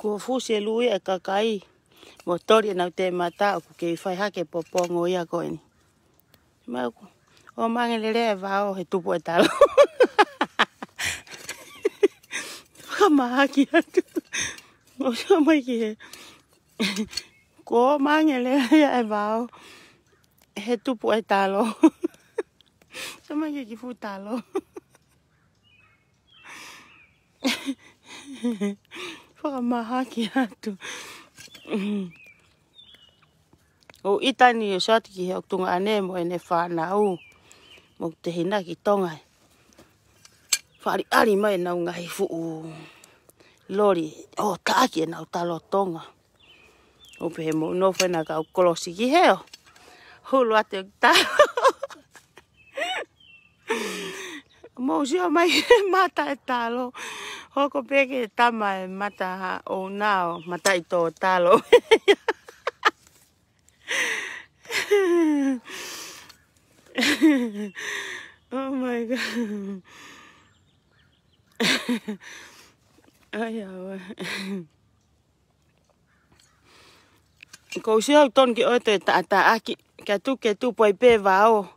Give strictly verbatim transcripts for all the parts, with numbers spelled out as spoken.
Kuo fusi e lui e kakai mo toli ʻenau tēmata ʻoku kei fai hake popongo ia ko eni. Mai ʻoku ō mai ange lelei e vao he tupu e talo. Fakamahaki atu. Mou sio mai ki he. Kuo ō mai ange lelei e vao he tupu e talo. Sio mai ki he kiʻi fuʻu talo. Fakamahaki atu. ʻOku ʻita ni ʻo Sioti ki he ʻoku tuongaʻane mo ʻene fānau. Mo ʻeku tehina ki Tonga. Fāliali mai ʻenau ngaahi fuʻu loli ʻo taʻaki ʻenau talo Tonga. ʻO pehē mou nofo ena kau kolosi ki hē ʻo hulu atu e talo. Mou sio mai he mata e talo. Hoko pē ke tama e mata ha ʻouna ʻo mataʻi tō talo. Oh my God. Ai, awa. Ko u sio au tonu ki ʻoe toe taʻataʻaki, ke tuku ke tupu ai pē vao.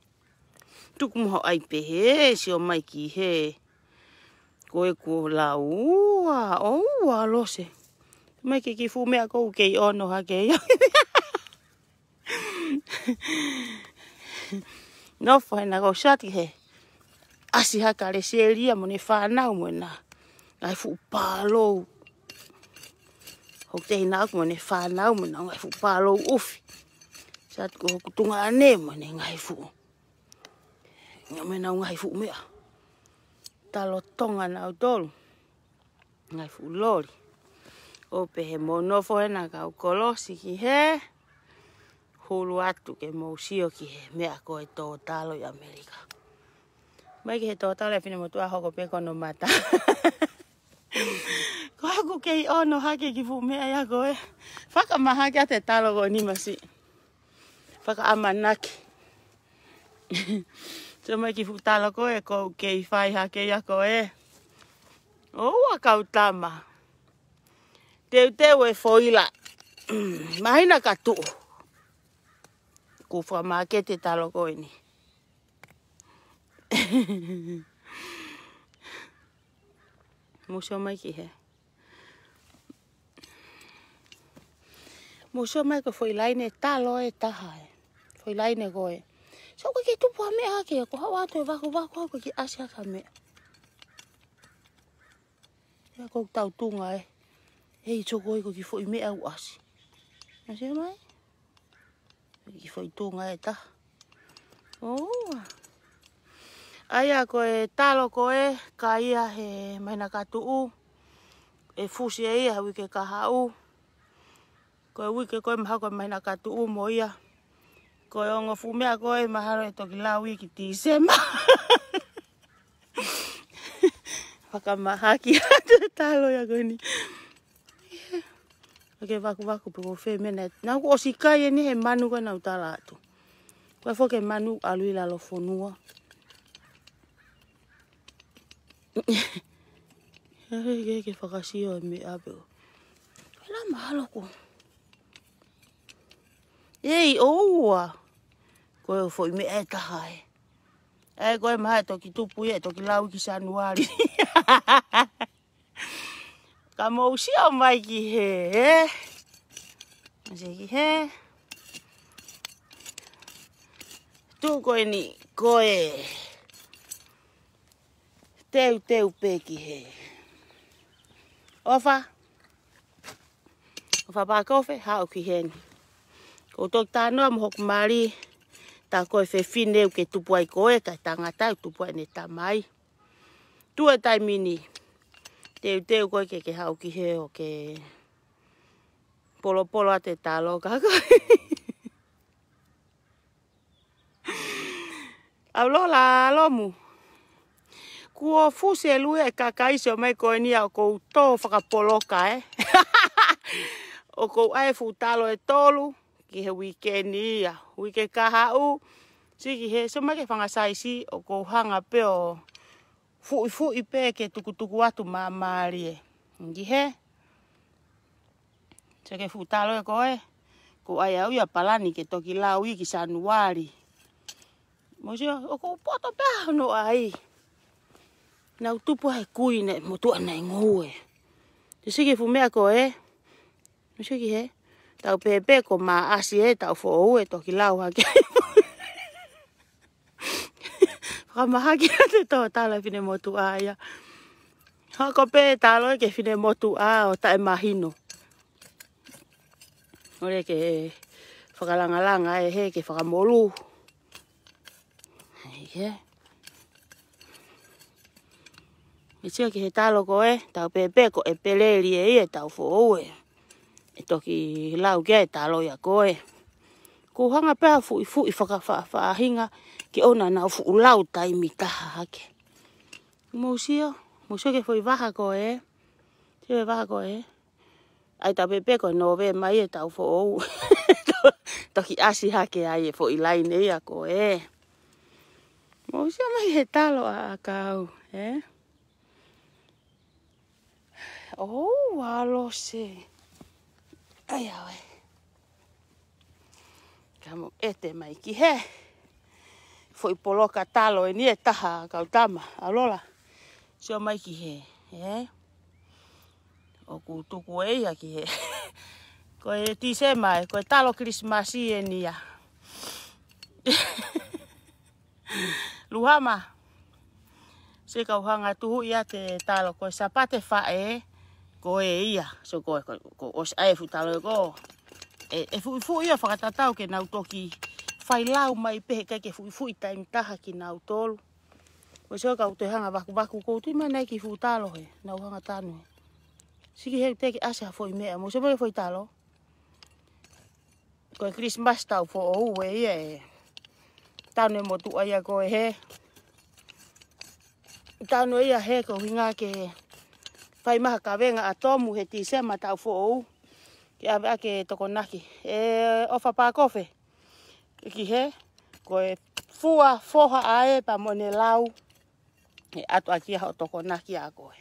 Tuku mo hoʻo ʻai pē he, sio mai ki hē. Ko e kuo lau ua, ʻoua lose. Mai ki he kiʻi fuʻu meʻa ʻoku kei ʻono hake ia. Nofo ena ko u Sioti he ʻasi hake Lesieli ia mo ʻene fānau mo ʻena ngaahi fuʻu pālou. Hoku tehina ʻoku mo ʻene fānau mo ʻena ngaahi fuʻu pālou ʻufi. Sioti ko hoku tuongaʻane mo ʻene ngaahi fuʻu. Ia mo ʻenau ngaahi fuʻu meʻa. Talo Tonga nautolu. Ngaahi fuʻu loli. ʻO pehē mou nofo ena kau kolosi ki hē. Hulu atu ke mou sio ki he meʻa ko e tō talo ʻi ʻAmelika. Mai ki he tō talo e finemotuʻa hoko pē ko hono mata. Ko ʻeku kei ʻono hake kiʻi fuʻu meʻa ia ko ē. Fakamahaki atu e talo ko eni masiʻi. Fakaʻamanaki. Sio mai kiʻi fuʻu talo ko ē ʻoku kei fai hake ia ko ē. ʻOua kau tama. Teuteu e foila. Māhina ka tuʻu. Kuo fakamahaki e talo ko eni. Mou sio mai ki hē. Mou sio mai ko e foʻi laine talo ʻe taha ē. Foʻi laine ko ē. Sio ko e kei tupu ha meʻa hake, ko haʻu atu e vakuvaku ʻoku kei ʻasi hake ha meʻa. Ia ko e tautunga ē. ʻEi, sio ko e kiʻi foʻi meʻa ʻoku ʻasi. Mou sio mai. Kiʻi foʻi tuʻunga ʻe taha. ʻOua. ʻA ia ko e talo ko ē, ka ia he māhina ka tuʻu. ʻE fusi ʻe ia he uike ka haʻu. Ko e uike ko ē mahalo ko e māhina ka tuʻu mo ia. Ko e ongo fuʻu meʻa ko ē mahalo ʻe toki lau ia ki Tīsema. Fakamahaki atu e talo ia ko eni. Ke vakuvaku pē ko fē meʻa. Naʻa ku ʻosi kai eni he manu ko ē naʻa ku tala atu. Ko e foki e manu ʻalu ʻi lalo fonua. Ke, ke fakasio e meʻa pē. Ko e la mahalo ko. ʻEi, ʻoua. Ko e foʻi meʻa ʻe taha ē. ʻE, ko e mahalo ʻe toki tupu ia, ʻe toki lau ki Sānuali. Ka mou sio mai ki hē, ē? Mou sio ki hē. Tuʻu ko eni, ko e teuteu pē ki hē. ʻOfa. ʻOfa Pākofe, haʻu ki heni. Ko u toki talanoa mo hoku mali, tā ko e fefine ʻoku ke tupu ai ko ē, kae tangata ʻoku tupu ai ʻene tamai. Tuʻu e taimi ni. Teuteu ko ē ke ke haʻu ki hē ʻo ke polopolo atu e talo ka ko ē. ʻAulola Lomu. Kuo fusi e lui e kakai, sio mai ko eni ʻoku ou tō fakapoloka ē. ʻOku ou ʻai e fuʻu talo ʻe tolu ki he uike ni ia. Uike ka haʻu, sio ki hē, sio mai ki he fanga saisi, ʻoku ou hanga pē ʻo fuʻifuʻi pē ke tukutuku atu māmālie. Ki hē? Sio ki he fuʻu talo ē ko ē. Ko ʻai au ia palani ke toki lau ia ki Sānuali. Mou sio, ʻoku poto pē hono ʻai. Nau tupu he kui ne motuʻa naʻe ngoue. Te sio ki he fuʻu meʻa ko ē. Mou sio ki hē. Tau pēpē ko Maʻasi ē, taʻu foʻou ē, toki lau hake. Fakamahaki atu e tō talo e finemotuʻa ia. Hoko pē talo ē ki he finemotuʻa ʻo taʻemahino. ʻOle ke fakalangalanga ē he ke fakamolū. ʻAi ē. Mou sio ki he talo ko ē, tau pēpē ko ʻEpeleli ē ia taʻu foʻou ē. ʻE toki lau ki ai e talo ia ko ē. Ko e hanga pē ʻo fuʻifuʻi fakafaʻahinga ke ʻoua naʻa nau fuʻu lau taimi taha hake. Mou sio, mou sio ki he foʻi vaha ko ē. Sio ki he vaha ko ē. ʻAi tau pēpē ko Nōvema ia taʻu foʻou. Toki ʻasi hake ai e foʻi laine ia ko ē. Mou sio mai he talo ʻa ʻakau, ē? ʻOua Lose. ʻAi au ē. Ka mou ʻete mai ki hē. Foʻi poloka talo eni ʻe taha kau tama. ʻAlola. Sio mai ki hē, ē? ʻOku tuku ē ia ki hē. Ko e Tīsema ē, ko e talo Kilisimasi eni ia. Luhama. Se kau hanga tuhu ia te talo ko e Sāpate Faʻē, ko ē ia. So ko, ko, ko ʻosi ʻai e fuʻu talo ē ko. ʻE, ʻe fuʻifuʻi ia fakatatau ke nau toki fai lau mai pē he ʻikai ke fuʻifuʻi taimi taha kinautolu. Mou sio kau toe hanga vakuvaku kou tui mai nai ki fuʻu talo he, nau hanga tanu he. Siki he te ke ʻasi ha foʻi meʻa, mou sio mai foʻi talo. Ko e Kilisimasi taʻu foʻou ē ia ē. Tanu e motuʻa ia ko ē he. Tanu ia he ko hinga ke fai mai ha kavenga ʻa Tomu he Tīsema taʻu foʻou. Ke ʻave ʻa e Tokonaki. ʻE ʻOfa Pakofe. Ki hē, ko e fua foha ʻa ē pea mo ʻene lau. ʻE ʻatu ʻaki ia hoʻo Tokonaki ʻa koe.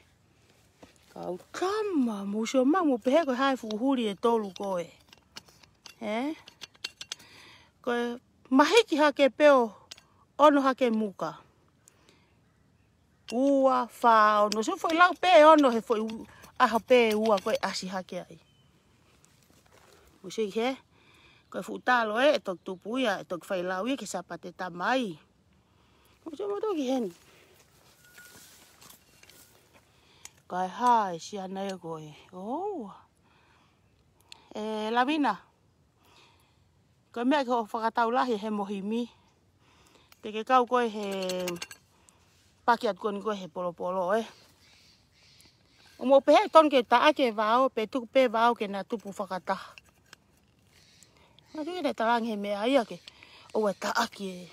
Kau tama, mou sio mai, mou pehē ko e hā e fuʻu huli ʻe tolu ko ē. Ē? Ko e mahiki hake pē ʻo ono hake muka. Ua, fā, ono. So foʻi lau pē ono he foʻi u-, ʻaho pē ua ko ē ʻasi hake ai. Mou sio ki hē, ko e fuʻu talo ē, ʻe toki tupu ia, ʻe toki fai lau ia ki he Sāpate Tamai. Mou sio mai ki heni. Kae hā e siana ia ko ē. ʻOua. ʻE Lavina. Ko e meʻa ke hoʻo fakatau lahi he mohimi. Te ke kau koe he paki atu ko eni ko ē he polopolo ē. ʻO mou pehē tonu ke taʻaki e vao, pe tuku pē vao ke na tupu fakataha. Mou sio ki he talange he meʻa ia ke. ʻOua ʻe taʻaki e.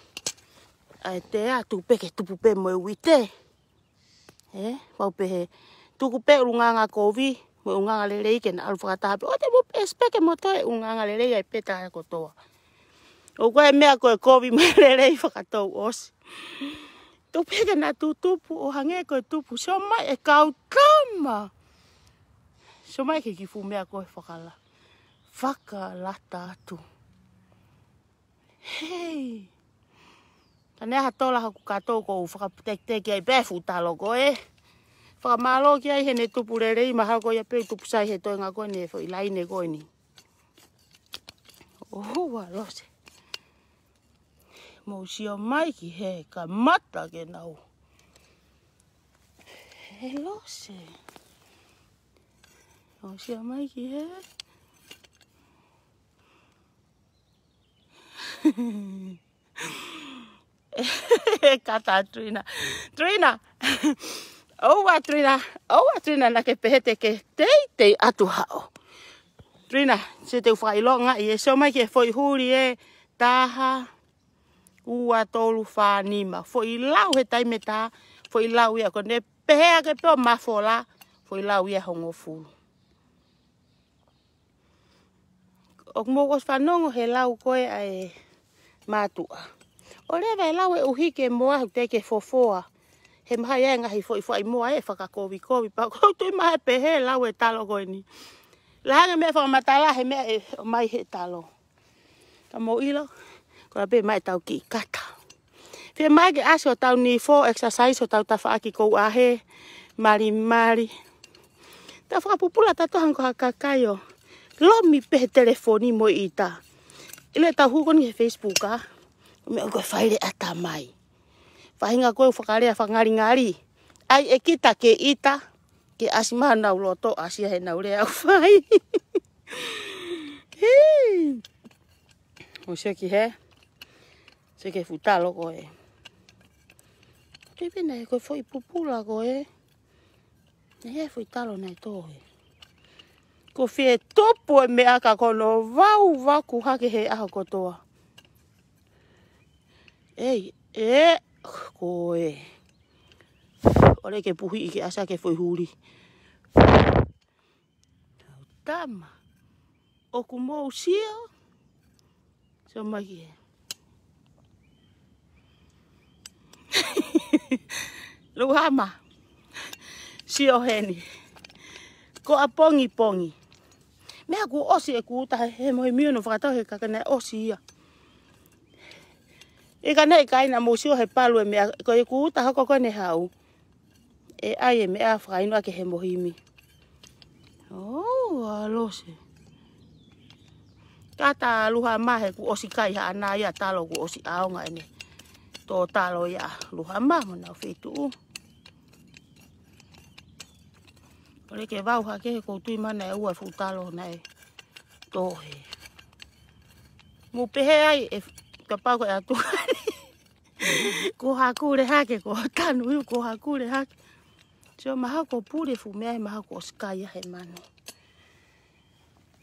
ʻAi te a tuku pē ke tupu pē mo e uite. Ē, pau pē he. Tuku pē ʻulungaanga kovi, mo e ʻulungaanga lelei ke na ʻalu fakataha pē. ʻOua te mou pēsi pē ke mou toe ʻulungaanga lelei ai pē taha kotoa. ʻOku ʻi ai e meʻa ko e kovi mo e lelei fakatouʻosi. Tuku pē ke na tutupu, ʻo hangē ko e tupu. Sio mai e kau tama. Sio mai ki he kiʻi fuʻu meʻa ko ē fakala. Fakalata atu. Hei. Ka ne ʻi ai ha tola haku kato kou fakatekiteki ai pē fuʻu talo ko ē. Fakamālō ki ai heʻene tupu lelei mahalo ko ia pē tupu sai he toenga ko eni foʻi laine ko eni. ʻOua Lose. Mou sio mai ki hē kamata ke nau. He Lose. Mou sio mai ki hē. Kata Trina. Trina. ʻOua Trina. ʻOua Trina naʻa ke pehē te ke teitei atu haʻo. Trina, se te u fakaʻilonga ʻi he sio mai ki he foʻi huli ē taha, ua, tolu, fā, nima. Foʻi lau he taimi ʻe taha, foʻi lau ia ko ē ne pehē ake pē ʻo mafola, foʻi lau ia hongofulu. ʻOku mou ʻosi fanongo he lau ko ē ʻa e mātuʻa. ʻOleva e lau ʻe ʻuhi ke moa ʻoku teʻeki ke fofoa. He mahalo ʻi ai e ngaahi foʻi foʻi moa ʻe fakakovikovi pea kou tui mahalo ʻe pehē lau e talo ko eni. Lahi ange meʻa fakamatala he meʻa ʻe ʻomai he talo. Ka mou ʻilo, ko e pē mai tau kiʻi kata. Fiemaʻu ke ʻasi ʻo tau nifo, exercise ʻo tau tafaʻaki kou ʻahe, malimali. Tau fakapupula tatou hangē ko ha kakai ʻo lomi pē he telefoni mo e ʻita. ʻIlo ʻetau hū ko eni he Facebook, ʻa? Meʻa ko e fai lea ʻatamai. Faʻahinga ko e fakalea fakangalingali. ʻAi ʻe kita ke ʻita, ke ʻasi mai honau loto, ʻasi ia heʻenau lea ʻoku fai. Hei. Mou sio ki hē. Sio ki he fuʻu talo ko ē. Te pena e ko e foʻi pupula ko ē. ʻE he foʻi talo naʻe tō ē. Ko e fie tupu e meʻa ka ko hono vau vaku hake he ʻaho kotoa. Ei, ē, ko ē. ʻOle ke puhi ʻi ke ʻasi ʻa e foʻi huli. Tau tama. ʻOku mou sio. Sio mai ki hē. Luhama. Sio heni. Ko ʻapongipongi. Meʻa kuo ʻosi ʻeku uta he mohe mio no fakatau he kakana ʻosi ia. ʻIkai naʻe ʻikai naʻa mou sio he palu e meʻa ko ʻeku uta hoko ko ʻene hau. ʻE ʻai e meʻa fakainu ake he mohimi. ʻOua, Lose. Kata Luhama he kuo ʻosi kai haʻana ia talo kuo ʻosi ʻaonga ʻene tō talo ia Luhama mo nau feituʻu. ʻOle ke vau hake he kou tui mana e ua fuʻu talo naʻe tō hē. Mou pehē ai ʻe kapau ko e ʻatu. Ko hakule hake, ko tanu iu, ko hakule hake. Sio mahalo ko pule fuʻu meʻa, mahalo ko ʻosi kai ia he manu.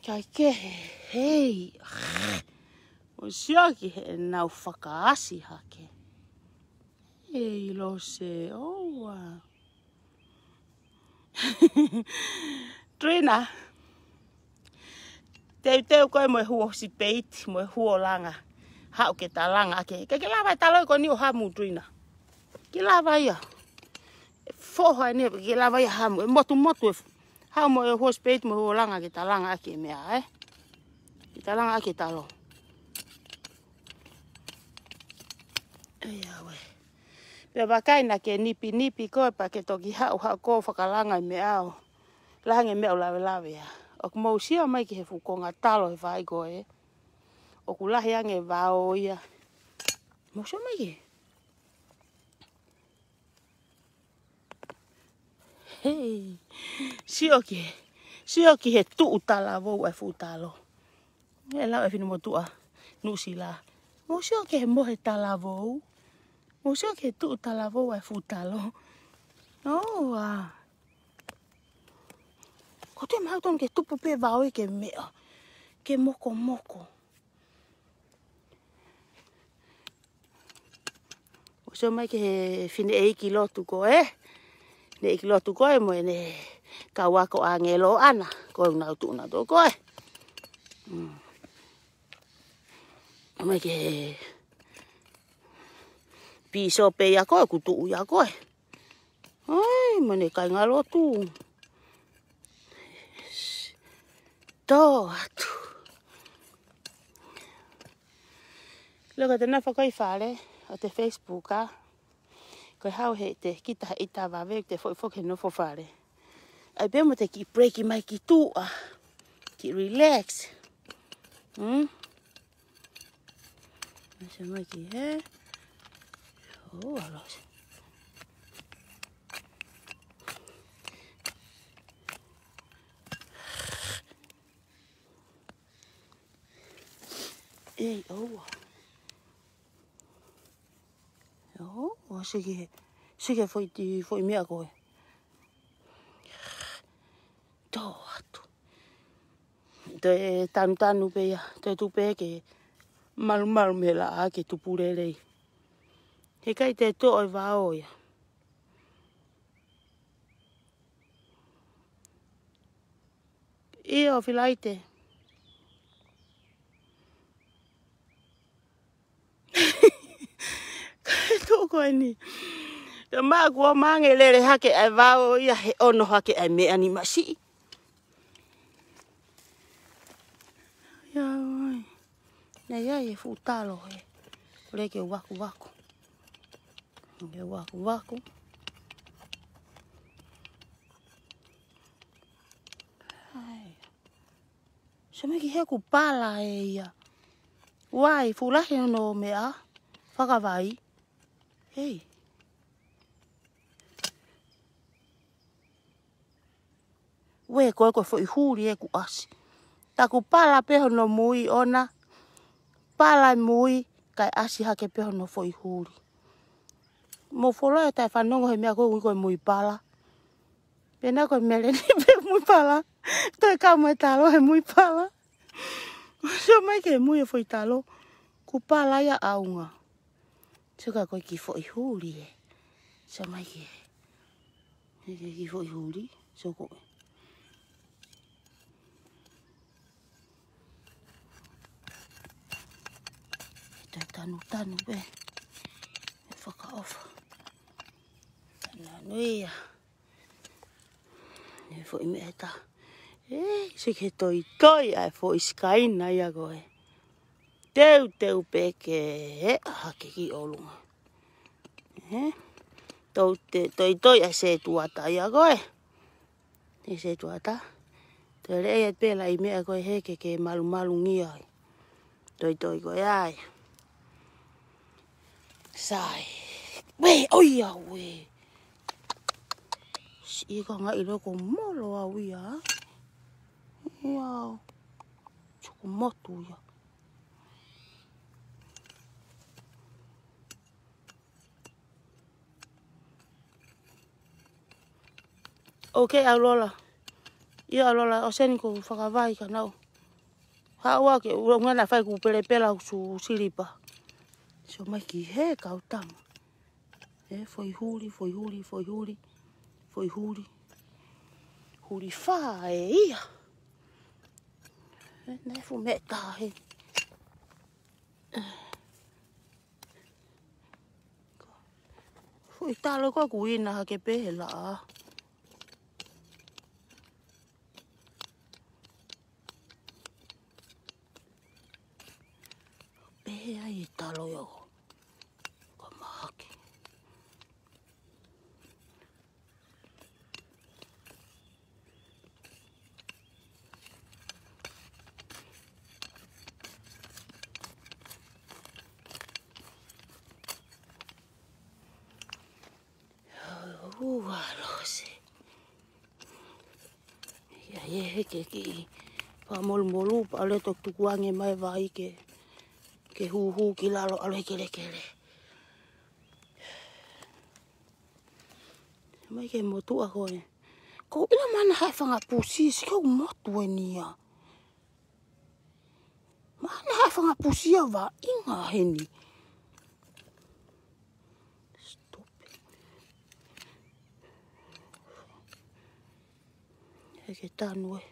Kai kehe, hei. ʻO sio ki heʻenau fakaasi hake. Hei, Lose, ʻoua. Trina. Teuteu koe mo e huo sipeiti, mo e huo langa. Haʻu ke ta langa ake. Ke ke lava e talo ko eni ʻo hamu, Trina. Ke lava ia. Foha eni, ke lava ia hamu. ʻE motumotu e f-, haʻu mo e huo sipeiti, mo e huo langa ke ta langa ake meʻa, ē? Ke ta langa ake talo. ʻEi, ʻauē. Pea vakai naʻa ke nipinipi koe pea ke toki haʻu, haʻu ko fakalanga e meʻa ʻo. Lahi ange meʻa ʻoku lavelave ia. ʻOku mou sio mai ki he fuʻu konga talo he fai ko ē. ʻOku lahi ange vao ia. Mou sio mai ki. Hei. Sio ki he. Sio ki he tuʻu talavou e fuʻu talo. ʻE lau e finemotuʻa Nuʻusila. Mou sio ki he mohe talavou. Mou sio ki he tuʻu talavou e fuʻu talo. ʻOua. Ko te mau tonu ke tupu pē vao ia ke meʻa. Ke mokomoko. Mou sio mai ki he fineʻeiki lotu ko ē. Fineʻeiki lotu ko ē mo ʻene kau ako ʻāngelo ʻana. Ko e nau tuʻu nautolu ko ē. Mm. Mai ki he pīsope ia ko ē, kuo tuʻu ia ko ē. ʻAi, mo ʻene kāingalotu. Tō atu. Loko te nafo ko ē ʻi fale, ʻo te Facebook, ʻa. Ko e hau he te kita he ʻita vave, te foʻi foki he nofo fale. ʻAi pē mo te kiʻi break mai ki tuʻa. Kiʻi relax. Hmm? Mou sio mai ki hē. ʻOua, Lose. ʻEi, ʻoua. ʻOua, siki he, siki he foʻi ti, foʻi meʻa ko ē. Tō atu. Toe tanutanu pē ia, toe tupu pē ke malumalu mei he laʻā ke tupu lelei. Heʻikai te toʻo e vao ia. ʻIo, Filaite. Ko e tuʻu ko eni. Te maku o mange lele hake ai vao ia he ono hake ai meʻa ni masiʻi. Naʻe ʻi ai e fuʻu talo he. Ko e ke vakuvaku. Ke vakuvaku. Ai. Sio mai ki he kuo pala ʻe ia. Uai, fuʻu lahi hono meʻa. Fakavai. Hei. Uē, ko e ko e foʻi huli ʻeku ʻasi. Tā kuo pala pē hono mui ʻona. Pala e mui, kae ʻasi hake pē hono foʻi huli. Mou foloa e taʻefanongo he meʻa ko e ui ko e mui pala. Pena ko e meleni pē mui pala. Toe ka mo e talo he mui pala. Sio mai ki he mui e foʻi talo. Kuo pala ia ʻaunga. Sio ka ko e kiʻi foʻi huli ē. Sio mai ki he. He kiʻi foʻi huli. Sio ko e. Toe tanutanu pē. ʻE fakaʻofa. Tananu ia. ʻE foʻi meʻa ʻe taha. ʻE, sio ki he toitoi ʻa e foʻi sikaina ia ko e. Teuteu pē ke ʻeʻa hake ki ʻolunga. ʻE? Tou te, toitoi ʻa e setuata ia ko e. ʻE setuata. Toe leʻi ʻai pē laʻi meʻa ko e he ke ke malumalungia ai. Toitoi ko e ai. Sai. Uē, ʻoiauē. Siʻi ka ngaahi loko molo au ia. Ia. Tuku motu ia. Ok, ʻAulola. Ia ʻAulola, ʻosi eni ko e fakavai ka nau. Haʻu ā ke ʻulunga naʻa fai kuo pelepela ʻoku silipa. Sio mai ki he kau tama. ʻE, foʻi huli, foʻi huli, foʻi huli, foʻi huli. Huli fā ē ia. ʻE, naʻe fuʻu meʻa taha he. Foʻi talo ko ē kuo ina hake pē he laʻā. Pehē ai e talo ia ko. Ka mahaki. Ua lose. Ia, ia he ke kiʻi. Pea molumolu, pea ʻalu ʻo tukuange mai vai ke, ke huhu ki lalo ʻalu he kelekele. Mai ke motuʻa ko e. Ko ila mana hae fanga pusi, si kau motu eni ia. Mana hae fanga pusi ia va inga heni. Stupid. He ke tanu ē.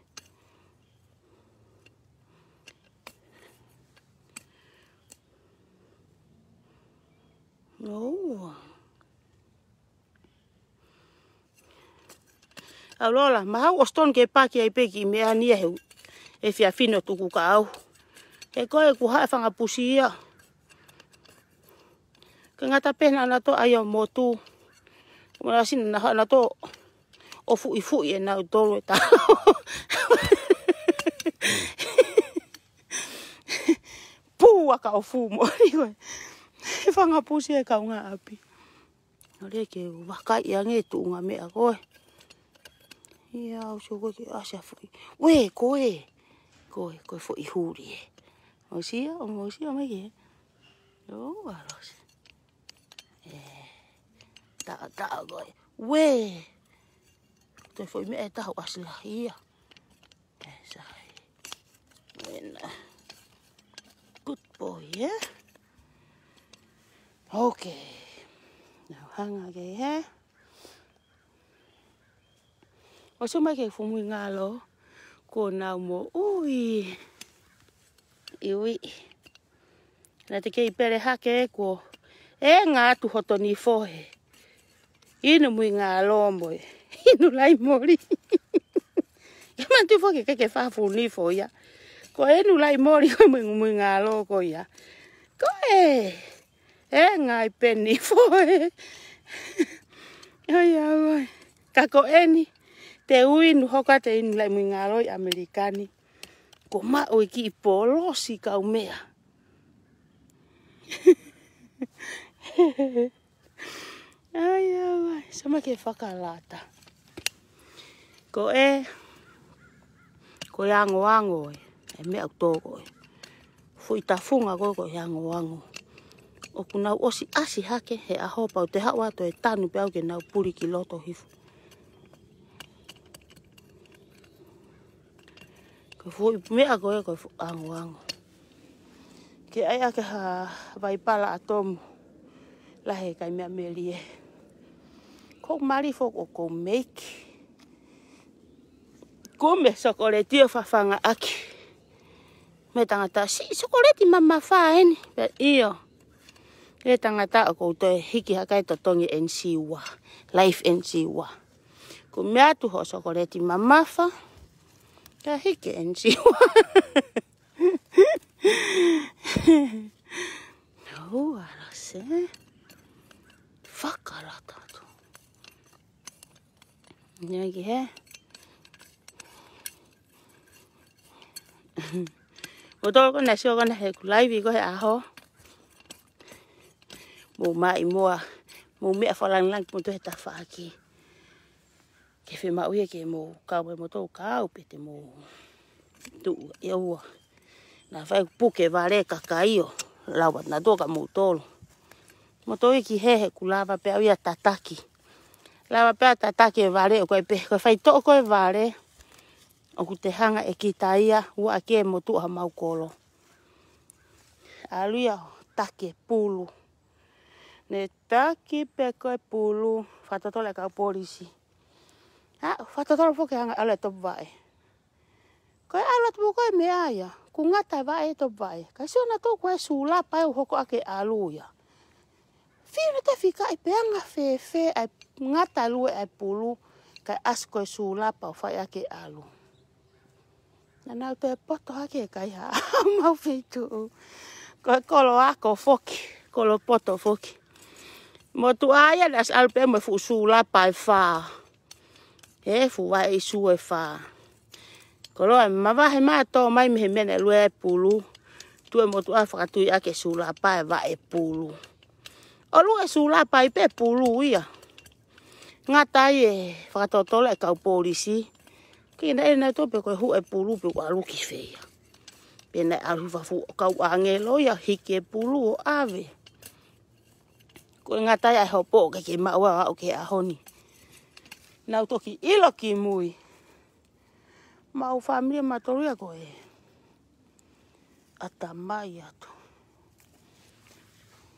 No. ʻAulola, mahau ʻosi tonu ke paki ai pē kiʻi meʻa ni ʻe he, ʻe fia fino tuku ka au. He ko e kuo hae fanga pusi ia. Ke ngata pē naʻa na tō ai ʻo motu. Ko mala sina naʻa na tō ʻo fuʻifuʻi ʻe nau tolu e talo. Pua ka ʻo fuʻu mo ʻi ko e. Fanga pusi e kaungāʻapi. ʻOle ke vakai ange tuʻunga meʻa ko e. Ia, ʻosi ko e ke ʻasi ʻa foʻi. Uē, ko e. Ko e, ko e foʻi huli ē. ʻOsi ia, ʻo ʻosi ia mai ke. ʻO, ʻalu ʻosi. ʻE, taʻataʻa ko e. Uē. Ko e foʻi meʻa ʻe taha ʻasi lahi ia. ʻE, sai. Ena. Good boy, ē? Ok. Nau hanga ke, ē? ʻOsi mai ke fuʻu mui ngalo. Ko nau mo ui. Iwi. Naʻa te kei pele hake kuo. ʻE ngā atu hoto nifo he. Inu mui ngā lō mo e. Inu lai moli. Ia manatu foki ke ke fafu nifo ia. Ko ʻeni ʻoku laʻi moli ko e mui, muingalo ko ia. Ko e, e ngaahi peni foʻi. ʻOiauē. Ka ko ʻeni, te u inu, hoko atu e inu laʻi muingalo ʻi ʻAmelika ni. Ko e maʻu e kiʻi polosi kau meʻa. ʻOiauē, sio mai ki he fakalata. Ko e, ko e angoango ē, e meʻa ʻoku tō ko ē. Foʻi tafunga ko ē ko e angoango. ʻOku nau ʻosi ʻasi hake he ʻaho pau te haʻu atu e tanu pē au ke nau puli ki loto hifo. Ko e foʻi meʻa ko ē ko e foʻi angoango. Ke ʻai ʻaki ha vaipala ʻatomu lahi e kai meʻa melie. Ko e mali foʻi ʻoku ou meiki. Ko e meʻa sokoleti ʻo fafanga ʻaki. Meʻa tangata, siʻi sokoleti mamafa ʻeni. Pea ʻio. E tangata ʻoku ou toe hiki hake ai totongi ʻeni siua. Life ʻeni siua. Ko e meʻa atu hoʻo sokoleti mamafa. Ka hiki ʻeni siua. Hou ala se. Fakalata atu. Ia ki he. Mou tokoni ʻo sio ko ena he ʻeku laivi ko ē he ʻaho. Mou maʻimoa. Mou meʻa fakalāngilangi mo toe tafaʻaki. Ke fiemaʻu ia ke mou kau mai mo tau kau pē te mou tuʻu ʻe ua. Naʻa faʻa puke vale kakai ʻo lava naʻa tō ka mou tolo. Mo tau iki he he ʻoku lava pē au ia tataki. Lava pē au tataki e vale ʻoku ʻi ai pē ko e faitoʻo ko e vale. ʻOku te hanga ʻe kita ia ua ake mo tuʻu ha mau kolo. ʻAlu ia ʻo taki e pulu. Ne taki pē ko e pulu, fakatotolo e kau polisi. ʻA, fakatotolo foki hanga ʻalu e topu vaʻe. Ko e ʻalu atu ko e meʻa ia, ʻoku ngata e vaʻe e topu vaʻe. Ka sio naʻa tō ko e sūlapa ʻe hoko ʻaki e ʻalu ia. Fino te fika ʻi pē anga fēfē ʻa e ngata lue ʻa e pulu, ka ʻasi ko e sūlapa ʻo fai ʻaki e ʻalu. Naʻa nau toe poto hake kai ha mau feituʻu. Ko e kolo ako foki, kolo poto foki. Motuʻa ia naʻe ʻasi ʻalu pē mo e fuʻu sūlapa ʻe fā. E fuʻu vaʻe isu ʻe fā. Koloa mavahe mā tō mai mei he meʻa naʻe lue e pulu. Tuʻu e motuʻa fakatui ʻaki e sūlapa e vaʻe pulu. ʻOlu e sūlapa ʻi pē pulu ia. Ngata ai e fakatotolo e kau polisi. Kina e nau tō pē ko e huʻe pulu pē ʻalu ki fē ia. Pea naʻe ʻalu fafu ʻo kau ʻāngelo ia hiki e pulu ʻo ʻave. Ko e ngata ai e hopo ke ke maʻu ʻa ʻo ke ʻaho ni. Nau toki ʻilo ki mui. Mau fāmili matolu ia ko e ʻatamai atu.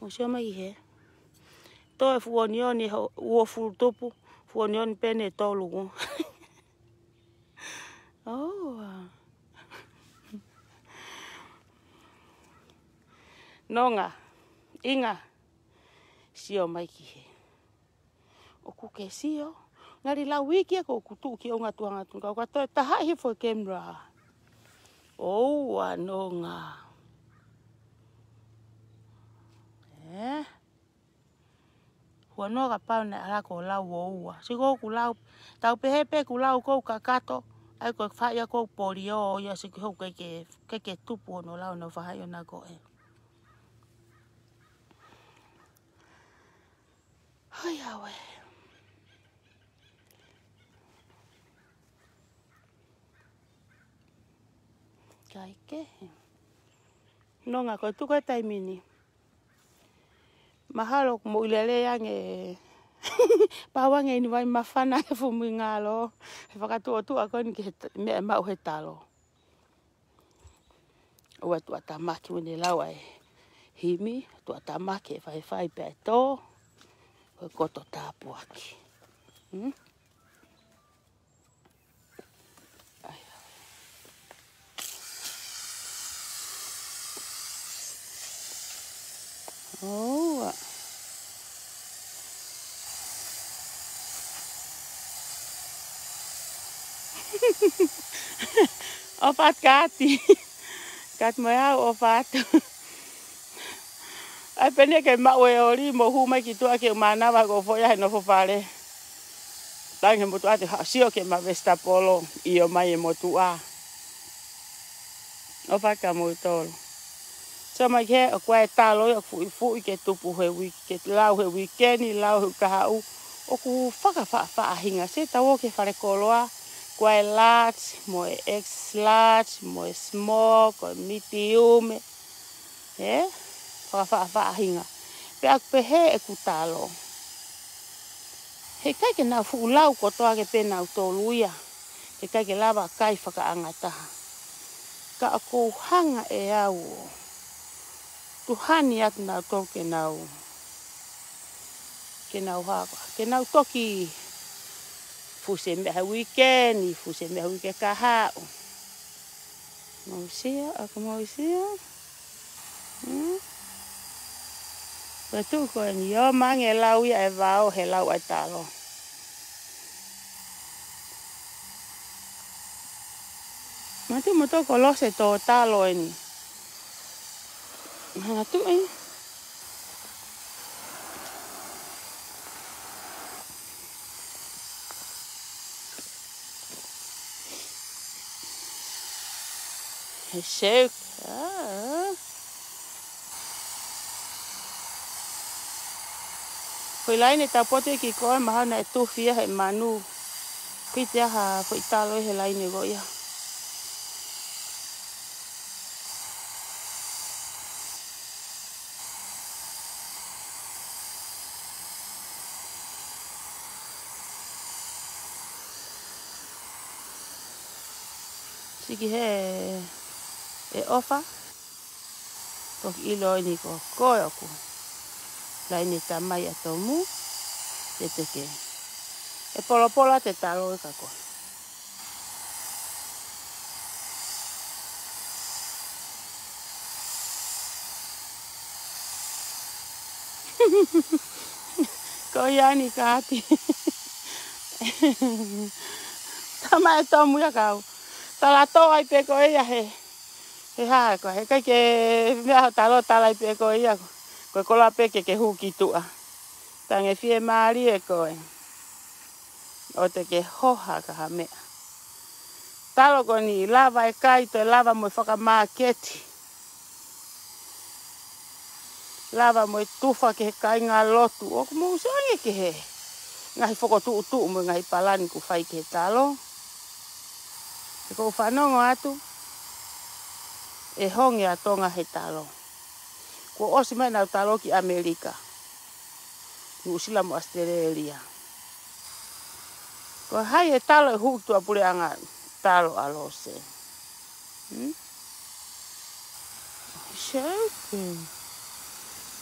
Mou sio mai he. Tō e fuʻu onioni ho uofulu tupu, fuʻu onioni pē ʻe tolu. Oh. Nonga, ʻinga, sio mai ki he. ʻOku ke sio. Ngali lau iki ko ʻoku tuʻu ki ʻonga tuʻanga tuʻanga. Ka toe taha hifo e camera. ʻOua Nonga. Eh? Hua noa ka pau ne ala ko lau ʻoua. Sio ko ʻoku lau. Tau pehē pē ʻoku lau ko kakato. ʻAi ko e faʻia ko polio. Ia sio ko ʻoku ke, ke, ke tupu ʻo lau no faʻia na ko e. ʻOiauē. Kai kehe. Nonga ko e tuku e taimi ni. Mahalo ko mou ʻi lele ange. Pau ange inu vai mafana ke fumui ngalo. He fakatuʻotuʻa ko eni ke he t-, meʻa maʻu he talo. ʻOua tuʻatamaki uene lau ai. Himi, tuʻatamaki e faifai pea e tō. Ko e koto tāpuaki. Hmm? ʻAi. ʻOua. ʻO pakati. Kātaki mo e au ʻofa atu. ʻAi pē eni ke maʻu e oli mo hū mai ki tuʻa ke u mānava ko foʻi ʻa he nofo fale. Tangi he motuʻa te ha-, sio ke ma vesitapolo ʻio mai e motuʻa. ʻOfa atu kia moutolu. Sio mai ki he, ʻoku ʻi ai e talo ia ʻoku fuʻifuʻi ke tupu he uike, ke lau he uike ni, lau he kahaʻu. ʻOku fakafaʻafaʻahinga, sio ʻetau ō ki he fale koloa, ʻoku ʻi ai e large, mo e extra large, mo e small, ko e medium, ē? Fakafaʻafaʻahinga. Pea ʻoku pehē ʻeku talo. Heʻikai ke nau fuʻu lau kotoa ke pē nautolu ia. Heʻikai ke lava kai fakaʻangataha. Ka ʻoku ou hanga ʻe au ʻo tuʻuhani atu nautolu ke nau, ke nau hako. Ke nau toki fusi e meʻa he uike ni, fusi e meʻa he uike kahaʻu. Mou sio, ʻoku mou sio. Hmm? Pea tuʻu ko eni, ʻio, mangi e lau ia e vao he lau ʻa e talo. Manatuʻi moutolu ko Lose tō talo eni. Manatuʻi. He shake. Ah. Ko e laine tau potu ki koe, mahalo naʻe tufi ia he manu. Piti aha foʻi talo he laine ko ia. Siki he ʻe ʻofa. Toki ʻilo eni ko koe ʻoku laine tamai ʻa Tomu. Te teke. ʻE polopola te talo e ka koe. Ko ia ni kāti. Tama e Tomu ia kau. Tala tō ai pē ko ia he. He hā ko, heʻikai ke meʻa ho talo tala ai pē ko ia. Ko e koloa pē ke ke hū ki tuʻa. Tangi fiemālie koe. ʻO te ke hoha ka ha meʻa. Talo ko eni lava e kai toe lava mo e fakamāketi. Lava mo e tufa ki he kāinga lotu. ʻOku mou sio ange ki he ngaahi fokotuʻutuʻu mo e ngaahi palani ʻoku fai ki he talo. He ʻoku ou fanongo atu, ʻe honge ʻa Tonga he talo. Kuo ʻosi mai ʻenau talo ki ʻAmelika, Nuʻusila mo ʻAositelēlia. Ko e hā e talo ʻe hū ki tuʻapuleʻanga? Talo ʻa Lose. Hmm? Shake.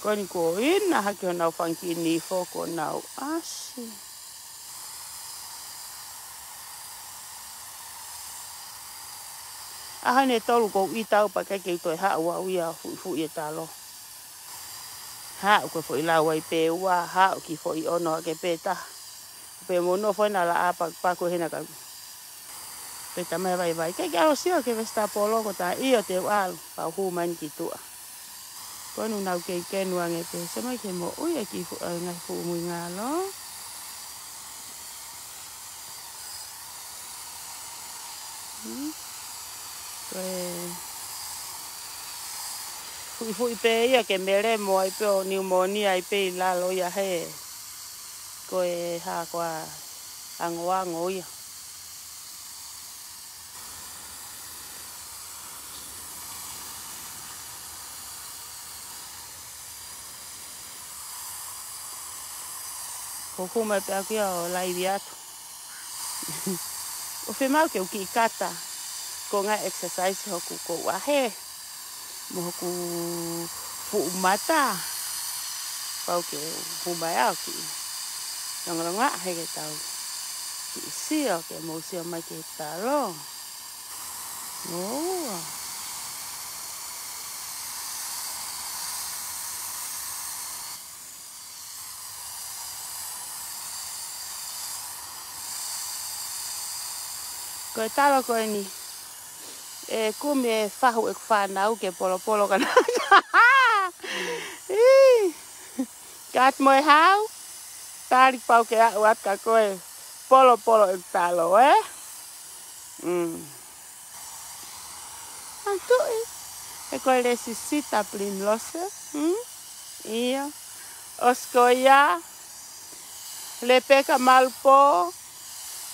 Ko eni ko ina hake honau fanga kiʻi nifo kuo nau ʻasi. ʻAho ʻe tolu ʻoku ou ʻita au pea ʻikai ke u toe haʻu au ia ʻo fuʻifuʻi e talo. Haʻu ko e foʻi lau ai pē ua, haʻu ki he foʻi ono hake pē taha. Pea mou nofo ena laʻā pakupaku hena ka. Pea tama e vaivai. ʻIkai ke ʻalu ʻo sio ki he vesitapolo ko ē? ʻIo, te u ʻalu. Pea u hū mai eni ki tuʻa. Ko eni ʻoku nau kei kenu ange pē. Sio mai ki he moʻui ʻa e kiʻi fu-, ʻa e ngaahi fuʻu muingalo. Hmm? Ko e fuʻifuʻi pē ia ke melemo ai pē ʻo niumonia ai pē ʻi lalo ia he. Ko e hā ko ā angoango ia. ʻOku ou hū mai pē au ki ai ʻo laivi atu. ʻOku fiemaʻu ke u kiʻi kata. Ko e ngaahi exercise hoku kouʻahe. Mo hoku fuʻu mata. Pau ke u hū mai au ki. Longolongo ā he ke tau. Kiʻi sio ke mou sio mai ki he talo. ʻOua. Ko e talo ko eni. ʻE kumi e fahu ʻeku fānau ke polopolo ka nau. Ih. Kātaki mo e hau. Tali pau ke aʻu atu ka ko e polopolo ʻeku talo, ē? Mm. Antuʻi. He ko e Lesisita Primrose, ē? Mm? ʻIo. ʻOsi ko ia. Lepeka Malupō.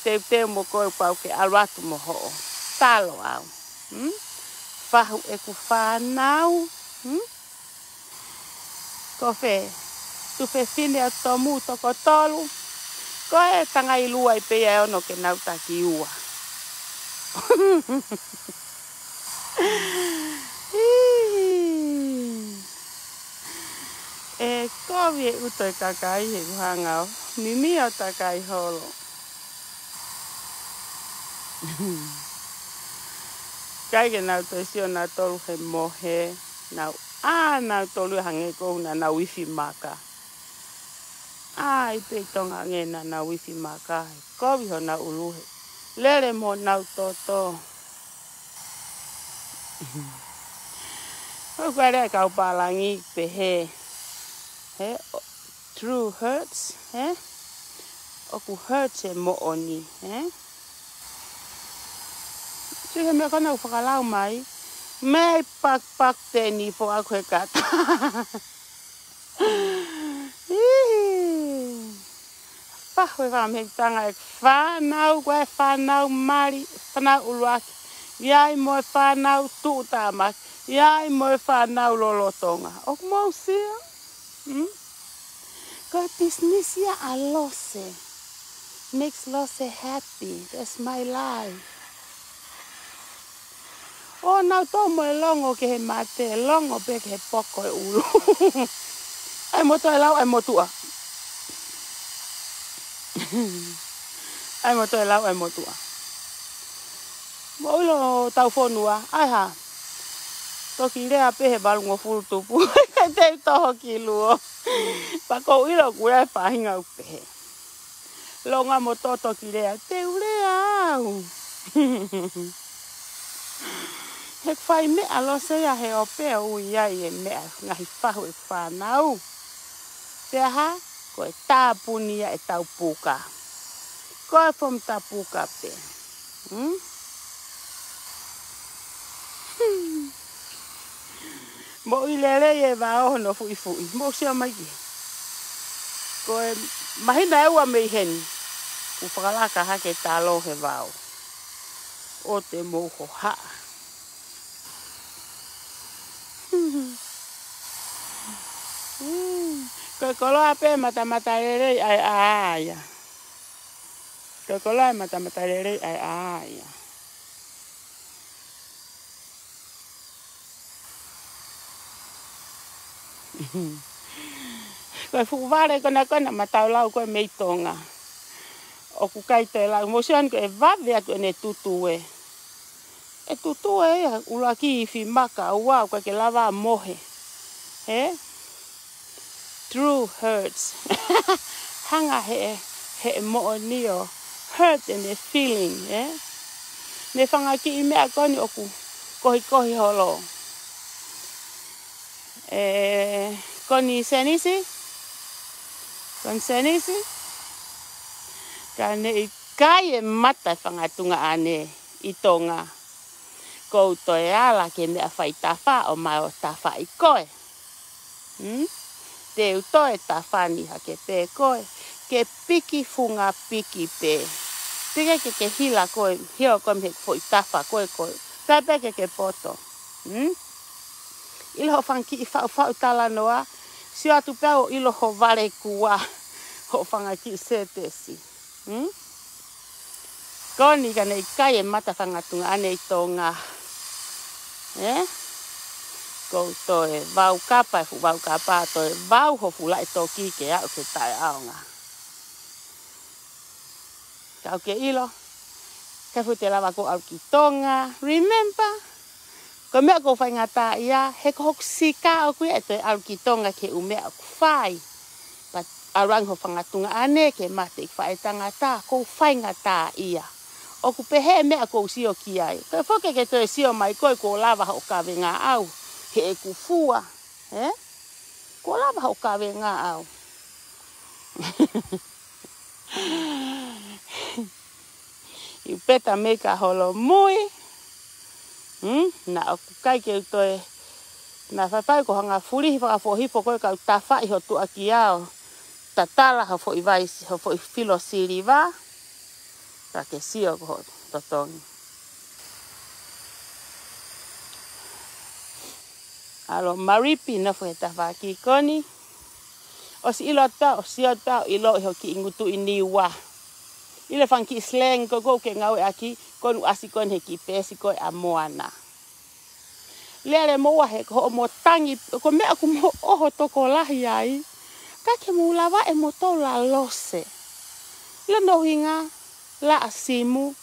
Teuteu mo koe pau ke ʻalu atu mo hoʻo talo au. Mm? Fahu ʻeku fānau. Mm? Ko fē, tuofefine ʻo Tomu toko tolu. Ko e tangaʻi lua ʻi pē ia ʻe ono ke nau taki ua. Ih. ʻE kovi e ʻuto e kakai he kuhanga ʻo mimi ʻo takai holo. Kai ke nau toe sio nautolu he mohe, nau ʻā nautolu ia hangē ko ʻenau ifi maka. ʻAi pē ʻi Tonga hangē ʻenau ifi maka, he kovi honau ʻulu he lele mo honau toto. ʻOku ʻai lea e kau pālangi pehē, he, true hurts, he? ʻOku hurt e moʻoni, he? Sio he meʻa ko ena ʻoku fakalau mai, mei pakpak teni po aku he kata. Ih. Fahu e fanga mehekitanga e fānau, ko e fānau mali, fānau ʻuluaki. ʻI ai mo e fānau tuʻutāmaki. ʻI ai mo e fānau lolotonga. ʻOku mou sio? Hmm? Ko e business ia ʻa Lose. Makes Lose happy. That's my life. ʻO nau tō mo e longo ki he mate, longo pē ki he poko e ʻulu. ʻAi mo toe lau, ʻai mo tuʻa. ʻAi mo toe lau, ʻai mo tuʻa. Mo ʻilo tau fonua, ʻai hā. Toki lea pē he valungofulu tupu. Te u toho ki luo. Pea ʻoku ou ʻilo kuo ʻi ai e faʻahinga ʻoku pehē. Longa mo toto ki lea, te u lea au. He ʻoku fai meʻa Lose ia he ʻoku pehē ʻoku ʻi ai e meʻa ngaahi fahu e fānau. Pea hā, ko e tāpuni ia e tau puka. Ko e fom tapuka pē. Hmm? Moʻui lelei e vao hono fuʻifuʻi. Mou sio mai ki. Ko e māhina ʻe ua mei heni. Kuo fakalaka hake talo he vao. ʻO te mou hohaʻa. Ko e koloa pē matamata lelei ʻa e ʻā ia. Ko e koloa e matamata lelei ʻa e ʻā ia. Ko e fuʻu vale ko ena ko ena matau lau ko e mei Tonga. ʻOku ʻikai toe lau. Mou sio ange ko e vave atu ʻene tutu ē. ʻE tutu ē ia, ʻuluaki ifi maka, ua, ʻoku ʻikai ke lava mohe. He? True hurts. Hanga he, he moʻoni ʻo hurt and the feeling, ē? Mei he fanga kiʻi meʻa ko eni ʻoku kohikohi holo. ʻE, ko eni senisi? Ko eni senisi? Ka ne ʻikai e mata e fanga tuongaʻane ʻi Tonga. Kou toe ala ke meʻa fai tafa ʻo mai ʻo tafaʻi koe. Hmm? Te u toe tafa ni hake pē koe. Ke piki funga piki pē. Piki ke ke hila koe, hio koe mei he foʻi tafa koe koe. Pea pē ke ke poto. Hmm? ʻIlo hoʻo fanga kiʻi faʻufaʻu talanoa. Sio atu pē ʻo ʻilo ho vale kua. Hoʻo fanga kiʻi sētesi. Hmm? Ko eni ka ne ʻikai e mata fanga tuongaʻane ʻi Tonga. Ē? Kou toe vau kapa, e fuʻu vau kapa, toe vau ho fuʻu laʻi toki ke aʻu ke taʻeʻaonga. Ka ʻoku ke ʻilo, ke fuʻu te lava kou ʻalu ki Tonga. Remember, ko e meʻa kou faingataʻaʻia, he ko hoku sika ʻoku ʻi ai e toe ʻalu ki Tonga ke u meʻa ʻoku fai. But ʻalu ange ho fanga tuongaʻane ke mate ʻi faʻē tangata, kou faingataʻaʻia. ʻoku pehē meʻa ʻoku ou sio ki ai. Ko e foki ke toe sio mai koe kuo lava hoʻo kavenga ʻau. He ʻeku fua. Ē? Kuo lava hoʻo kavenga ʻau. You better make a holomui. Hmm? Naʻa ʻoku ʻikai ke u toe. Naʻe faifai ko hanga fulihi fakafoʻohifo ko e kau tafaʻi ho tuʻa ki ao. Tatala ho foʻi vaisi, ho foʻi filo siliva. Ka ke sio ko ho totongi. ʻAlo maripi nofo he tafaʻaki ko eni. ʻOsi ʻilo atu, ʻosi ʻilo atu, ʻilo ʻi ho kiʻi ngutu ʻi Niua. ʻIlo e fanga kiʻi slang ko ē ʻoku ke ngāueʻaki, ko eni ʻasi ko eni he kiʻi peesi ko ē ʻa Moana. Lele mo ua he ko hoʻomo tangi, ko e meʻa ʻoku mo ʻoho tokolahi ai. Ka ke mo lava ʻe mo tau la lose. ʻIlo hono ʻuhinga, laʻa simu,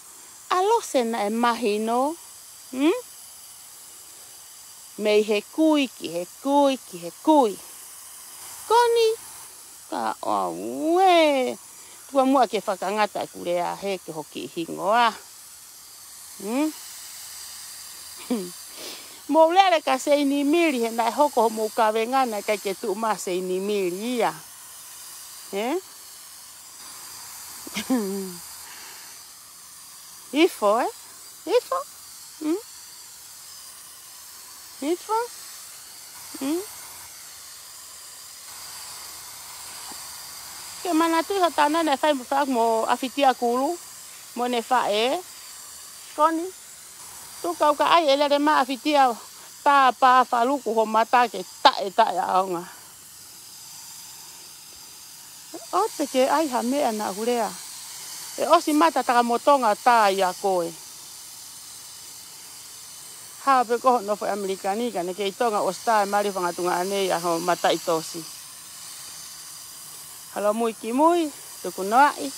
ʻa lose naʻe mahino. Hmm? Mei he kui ki he kui ki he kui. Ko eni, ka ʻoua ē. Tuku muʻa ke fakangata ʻeku lea he ke hoki hingoa. Hmm? Mou lele ka Seinimili, he naʻe hoko hoʻomou kavenga naʻe ʻikai ke tuʻu mai Seinimili ia. Ē? Ifo, ē? Ifo? Hmm? Ifo? Hmm? Ke manatuʻi ho tana naʻe fai mo fai mo ʻAfitia Kulu, mo ʻene faʻē. Ko eni. Tuku au ka ʻai ʻe lele mai ʻAfitia tā pā faluku ho mata ke taʻe taʻe ʻaonga. ʻOua te ke ʻai ha meʻa naʻa ku lea. ʻE ʻosi mata taka mo Tonga tā ia koe. Hā pē ko hoʻo nofo ʻi ʻAmelika ni ka ne kei Tonga ʻosi tā e mali fanga tuongaʻane ia ho mataʻitosi. Holomui ki mui, tuku noaʻi,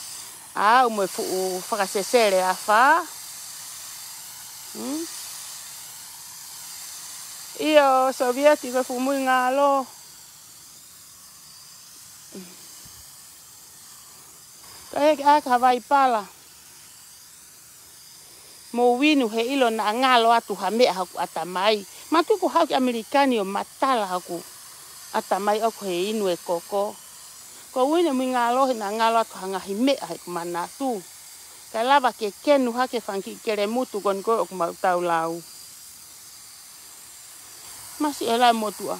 ʻa au mo e fuʻu fakasesele afā. Hmm? ʻIo, Sovieti ko e fuʻu mui ngalo. Ka ʻeke ʻa e ka Hawaii pala. Mou inu he ʻilo naʻa ngalo atu ha meʻa hoku ʻatamai. Matu ko haʻu ki ʻAmelika ni ʻo matala hoku ʻatamai ʻoku he inu e koko. Ko ʻeku inu mui ngalo he naʻa ngalo atu ha ngaahi meʻa heʻeku manatu. Kae lava ke kenu hake fanga kiʻi kelemutu ko eni ko ē ʻoku mau tau lau. Masiʻi e laʻi motuʻa.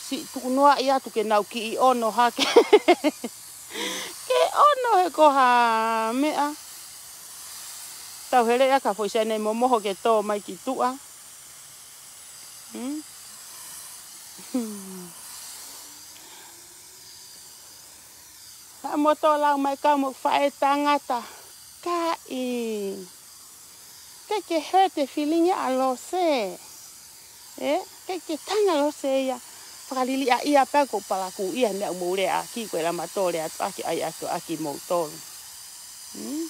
Siʻi tuku noaʻi atu ke nau kiʻi ono hake. Ke ono he ko ha meʻa. Tau hele ʻa ka foʻi sene mo moho ke tō mai ki tuʻa. Hmm? Haʻa moto lau mai kau mo faʻē tangata. Kaʻi. Ke ke hurt e feeling ia ʻa Lose. Ē? Ke ke tanga Lose ia. Fakaliliʻa ia pea ko palaku ia he meʻa ʻoku mou lea ʻaki ko e lama tole atu ʻaki ʻai atu ʻaki mou tolu. Hmm?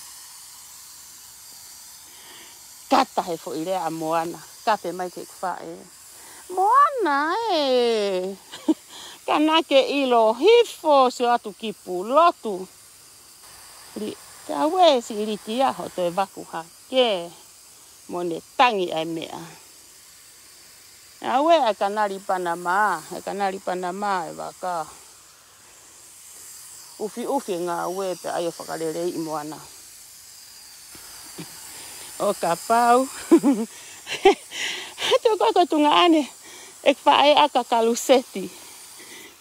Kata he foʻi lea ʻa Moana. Kape mai ke ku faʻē. Moana ē. Ka naʻa ke ʻilo hifo sio atu ki Pulotu. Li, te au ē siʻi liti ia ho toe vaku hake. Mo ne tangi ai meʻa. Au ē ʻai kanali Panama, ʻai kanali Panama e vaka. Ufi ufi e ngāue pea ʻai ʻo fakaleleiʻi Moana. ʻO kapau. Hatu ko ko tuongaʻane. ʻEku faʻē ʻaka kaluseti.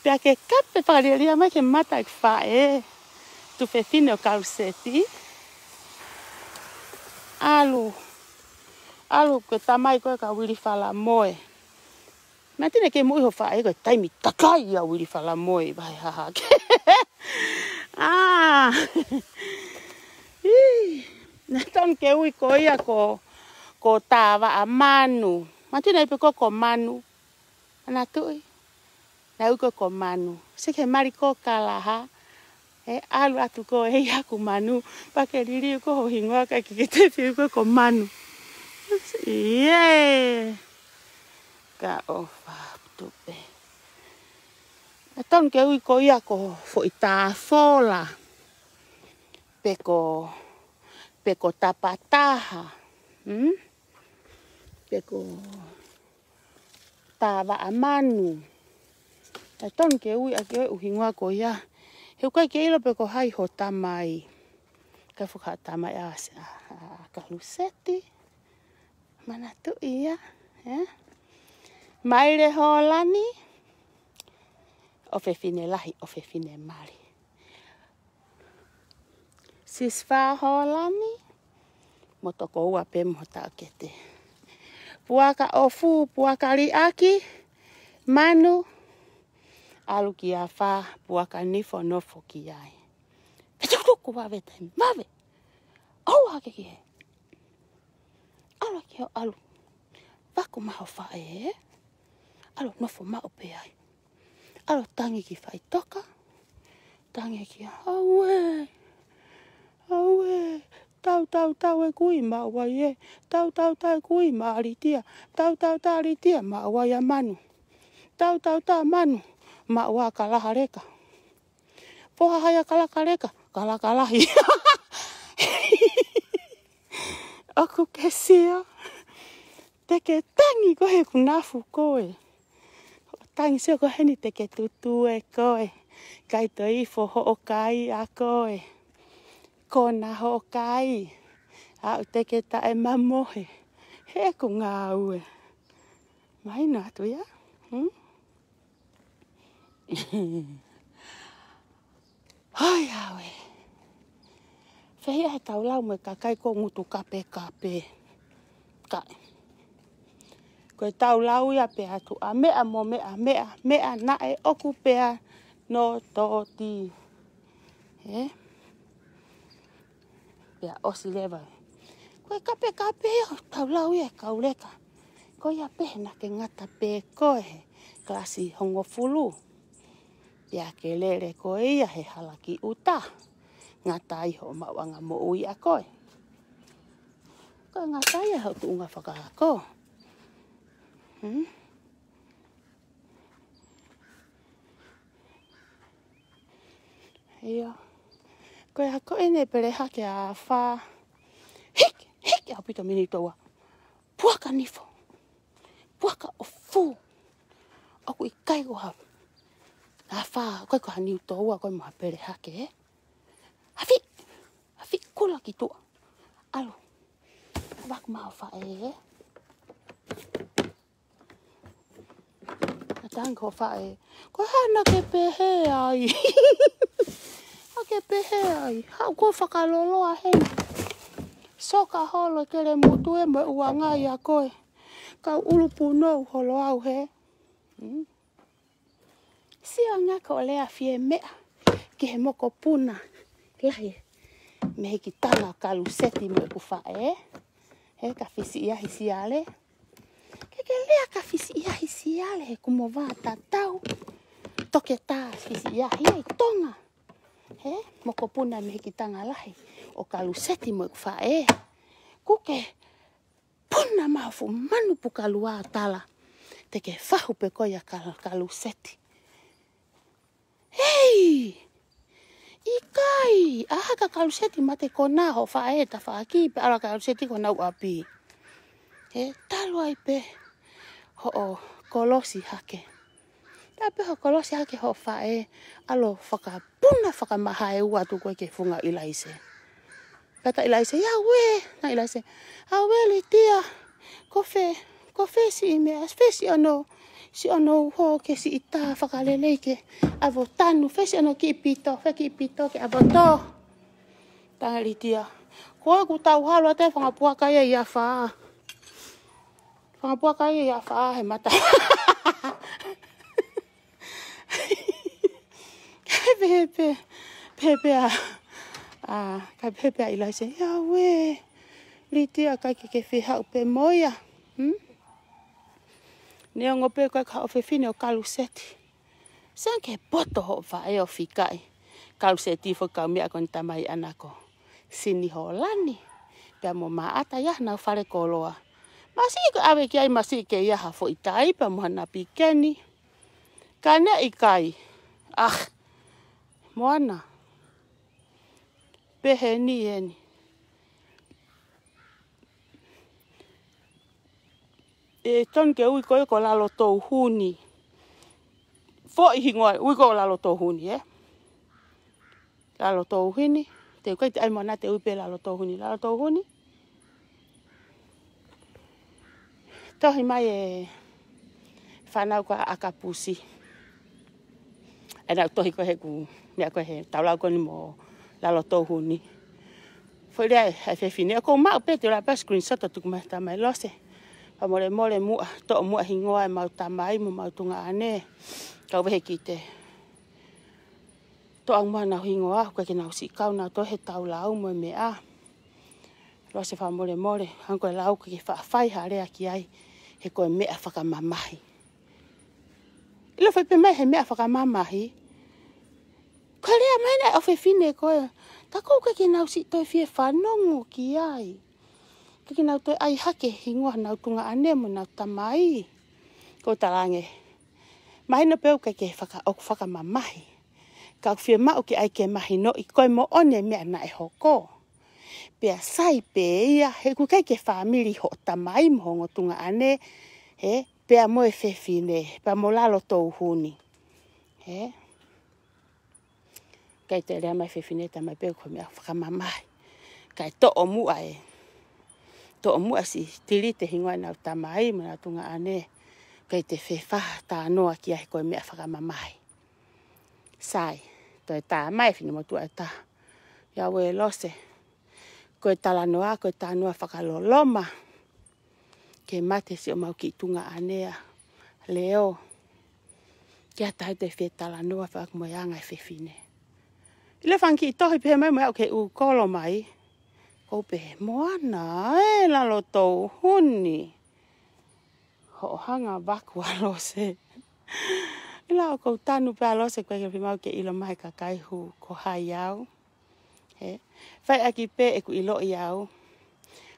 Pea ke kape fakalielia mai ke mata ʻeku faʻē. Tuofefine ʻo kaluseti. ʻAlu. ʻAlu ke tamai ko e ka Uili Falamoe. Mātine ke muʻi ho faʻē ko e taimi takai ia Uili Falamoe vahe hahake. Ah. Ih. Naʻe tonu ke ui ko ia ko, ko Tavaʻa Manu. Mātine pe ko, ko Manu. Ana tuʻi. Naʻe ui ko, ko Manu. Seke mali ko kalaha. He ʻalu atu ko e hei aku Manu. Pea ke liliu ko ho hingoa ka ke ke te fiu ko, ko Manu. Ie. Ka ʻofa atu pē. Naʻe tonu ke ui ko ia ko foʻi tāfola. Pe ko pe ko Tapataha, hmm? Pe ko Tavaʻamanu. ʻE tonu ke ui ʻaki ʻa e ʻū hingoa ko ia. He ʻoku ʻikai ke ʻilo pe ko hai ho tamai. Ka fuka tamai ʻa, ʻa, ʻa Kaluseti. Manatuʻi ia, ē? Maile Holani, ʻofefine lahi, ʻofefine mali. Sisifā Holani, mo tokoua pē mo taʻokete. Puaka ʻofu, puaka liʻaki, manu, ʻalu ki afā, puaka nifo nofo ki ai. Pea tukutuku vave taimi, vave. ʻOua ke ki he. ʻAlu ki he ʻalu. Vaku maʻu faʻē. ʻAlu nofo maʻu pē ai. ʻAlu tangi ki faʻitoka. Tangi ki ai. Auē. Auē. Tau, tau, tau e kui maʻu ai ē. Tau, tau, tau e kui maʻa Litia. Tau, tau, tau Litia maʻu ai ʻa manu. Tau, tau, tau manu. Maʻu ʻa Kalahaleka. Foha hai ʻa Kalakaleka, Kalakalahi. ʻOku ke sio. Te ke tangi koe he kunafu koe. Tangi sio ko heni te ke tutue koe. ʻIkai toe ifo hoʻo kai ʻa koe. Kona hoʻo kai. Aʻu te ke taʻemamohe. He ʻoku ngāue. Mahino atu ia? Hmm? Hoi, ʻauē. Fehiʻa he tau lau mo e kakai ko ngutu kapekape. Ka. Ko e tau lau ia pē atu ʻa meʻa mo meʻa, meʻa, meʻa naʻe ʻoku pea no toti. Ē? Pea ʻosi leva. Ko e kapekape ia ʻo tau lau ia e kau leka. Ko ia pē he naʻa ke ngata pē koe he kalasi hongofulu. Pea ke lele koe ia he hala ki ʻuta. Ngata ai hoʻo maʻuʻanga moʻui ʻa koe. Ko e ngata ia hoʻo tuʻunga fakaako. Hmm? ʻIo. Ko e ako ʻene pele hake ʻa afā. Hiki, hiki ʻaupito mini toa. Puaka nifo. Puaka ʻofu. ʻOku ʻikai ko ha. ʻA afā, ʻikai ko ha niu toa, ko e maha pele hake, ē? Afi, afi kula ki tuʻa. ʻAlu. Vaku maʻu faʻē, ē? ʻA tangi ko faʻē. Ko e hā naʻa ke pehē ai. Naʻa ke pehē ai. Haʻu ko fakaloloa heni. Soka holo kele mutu ē mo e uanga ia koe. Kau ʻulu punou holo au he. Hmm? Sio ange ko e lea fie meʻa. Ki he mokopuna. Lahi. Mehikitanga Kaluseti mo ʻeku faʻē. He ka fisi ia hi siale. Ke ke lea ka fisi ia hi siale he kumo vā tatau. Toke tā fisi ia hi ai Tonga. He mokopuna mehikitanga lahi. ʻO Kaluseti mo ʻeku faʻē. Kuke puna mafu manu puka lua tala. Te ke fahu pē ko ia Kal-, Kaluseti. Hei! ʻIkai! ʻAha ka Kaluseti mate kona ho faʻē tafaʻaki pe ala Kaluseti kona uapi. He talu ai pē hoʻo kolosi hake. Tā pē hoʻo kolosi hake ho faʻē ʻalu fakapuna fakamaha e ua tuku ke funga ʻIlaise. Pea tā ʻIlaise, ia ue, nā ʻIlaise. ʻAue Litia, ko fē, ko fē siʻi meʻa, fē siʻono, siʻono uho ke siʻi tā fakalelei ke ʻavo tanu, fē siʻono kiʻi pito, fē kiʻi pito ke ʻavo tō. Tangi Litia. Ko ʻeku tau halo ate fanga puaka ia ʻi afā. Fanga puaka ia ʻi afā he mata. Kai pehē pē, pehē pē ʻa, ʻa, kai pehē pē ʻa ʻIlaise, ia ue, Litia kai ke ke fie haʻu pē mo ia. Hmm? Neongo pē ko e ka ʻofefine ʻo Kaluseti. Sangē poto hoʻo faʻē ʻo fikaʻi. Kaluseti foki kau meʻa ko ʻene tamai ʻana ko Sini Holani. Pea mo Maʻata ia nau fale koloa. Masiʻi ko ʻave ki ai masiʻi ke ia ha foʻi tai pea mo ha napikeni. Ka ne ʻikai. Ah, Moana. Pehē ni eni. ʻE tonu ke ui ko ē ko Lalo Touhuni. Foʻi hingoa, ui ko Lalo Touhuni, ē? Lalo Touhuni. Te u kai te ai mona te ui pē Lalo Touhuni. Lalo Touhuni. Tohi mai e fānau ko ʻAkapusi. ʻE nau tohi ko ē he ku, meʻa ko ē he taulau ko eni mo Lalo Touhuni. Foʻi lea ʻa e fefine, ʻoku ou maʻu pē te u lava pē screenshot ʻo tuku mai tamai Lose. Fakamolemole muʻa, toʻo muʻa hingoa ʻemau tamai mo ʻemau tuongaʻane. Kau vehe ki te. Toʻo ange muʻa ʻenau hingoa, ʻoku ʻikai ke nau siʻi kau nautolu he taulau mo e meʻa. Lose fakamolemole, hangē ko e lau ke ke faʻa fai ha lea ki ai, he ko e meʻa fakamamahi. ʻIlo foʻi pē mai he meʻa fakamamahi. Ko e lea mai ena ʻa e fefine ko ē. Ka ʻoku ʻikai ke nau siʻi toe fie fanongo ki ai. ʻIkai ke nau toe ʻai hake hingoa ʻenau tuongaʻane mo ʻenau tamai. Ko e talaange. Mahino pē ʻoku ʻikai ke faka-, ʻoku fakamamahi. Ka ʻoku fiemaʻu ke ʻai ke mahinoʻi ko e moʻoni e meʻa naʻe hoko. Pea sai pē ia, he ʻoku ʻikai ke fāmili hoʻo tamai mo ho ongo tuongaʻane, ē, pea mo e fefine, pea mo Lalo Touhuni. Ē? ʻIkai te lea mai fefine tamai pē ko e meʻa fakamamahi. Kae toʻo muʻa ē. Toʻo muʻa siʻi tilite hingoa ʻenau tamai mo ʻenau tuongaʻane. ʻIkai te fefaʻuhi talanoa ki ai he ko e meʻa fakamamahi. Sai, toe tā mai e finemotuʻa ʻe taha. ʻIa ʻoe Lose. Ko e talanoa, ko e talanoa fakaloloma. Ke mate siʻomau kiʻi tuongaʻane ʻa Leo. Ke ʻatā ʻe te fie talanoa fakamoʻoni ʻa e fefine. ʻIlo e fanga kiʻi tohi pehē mai mo au ke u kolo mai. Ko u pehē, Moana, ē Lalo Touhuni. Hoʻo hanga vaku ʻa Lose. ʻIlo ʻoku ou tanu pē ʻa Lose ko e ke fiemaʻu ke ʻilo mai he kakai hū ko hai au. Ē, fai ʻaki pē ʻeku ʻiloʻi au.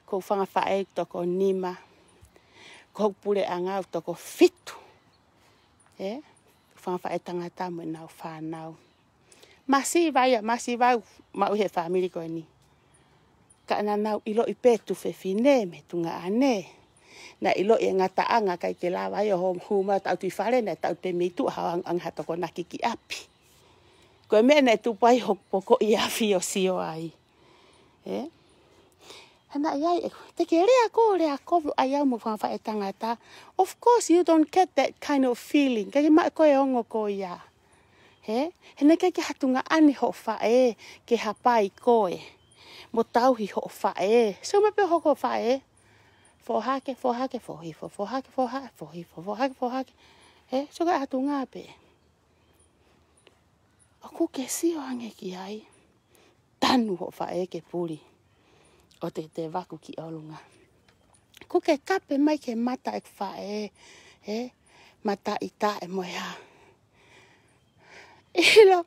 Ko hoku fanga faʻē toko nima. Ko hoku puleʻanga ʻoku toko fitu. Ē, fanga faʻē tangata mo ʻenau fānau. Masiva ia, masiva ʻoku maʻu he fāmili ko eni. Ka naʻa nau ʻiloʻi pē tuofefine mo e tuongaʻane. Naʻe ʻiloʻi e ngataʻanga ʻikai ke lava ia ʻo hū mai ʻo taʻutu ʻi fale, naʻe taʻutu pē mei tuʻa ʻo hanga ʻo hanga ha tokonaki ki ʻapi. Ko e meʻa naʻe tupu ai hoku poko ʻi afi ʻo sio ai. Ē? Hana i ai, ē, te ke lea ko, lea ko, ʻai au mo fanga faʻē tangata. Of course, you don't get that kind of feeling. ʻIkai ke maʻu koe e ongo ko ia. Hē? He naʻe ʻikai ke ha tuongaʻane hoʻo faʻē, ke hapai koe. Mo tauhi hoʻo faʻē. So ma pē hoko faʻē. Foha ke, foha ke, fohifo, foha ke, foha, fohifo, foha ke, foha ke. Hē? So ka ha tuongaʻane pē. ʻOku ke sio ange ki ai. Tanu hoʻo faʻē ke puli. ʻO te te vaku ki ʻolunga. ʻOku ke kape mai ke mata ʻeku faʻē, ē, mata ʻi taʻe mo e hā. ʻIlo,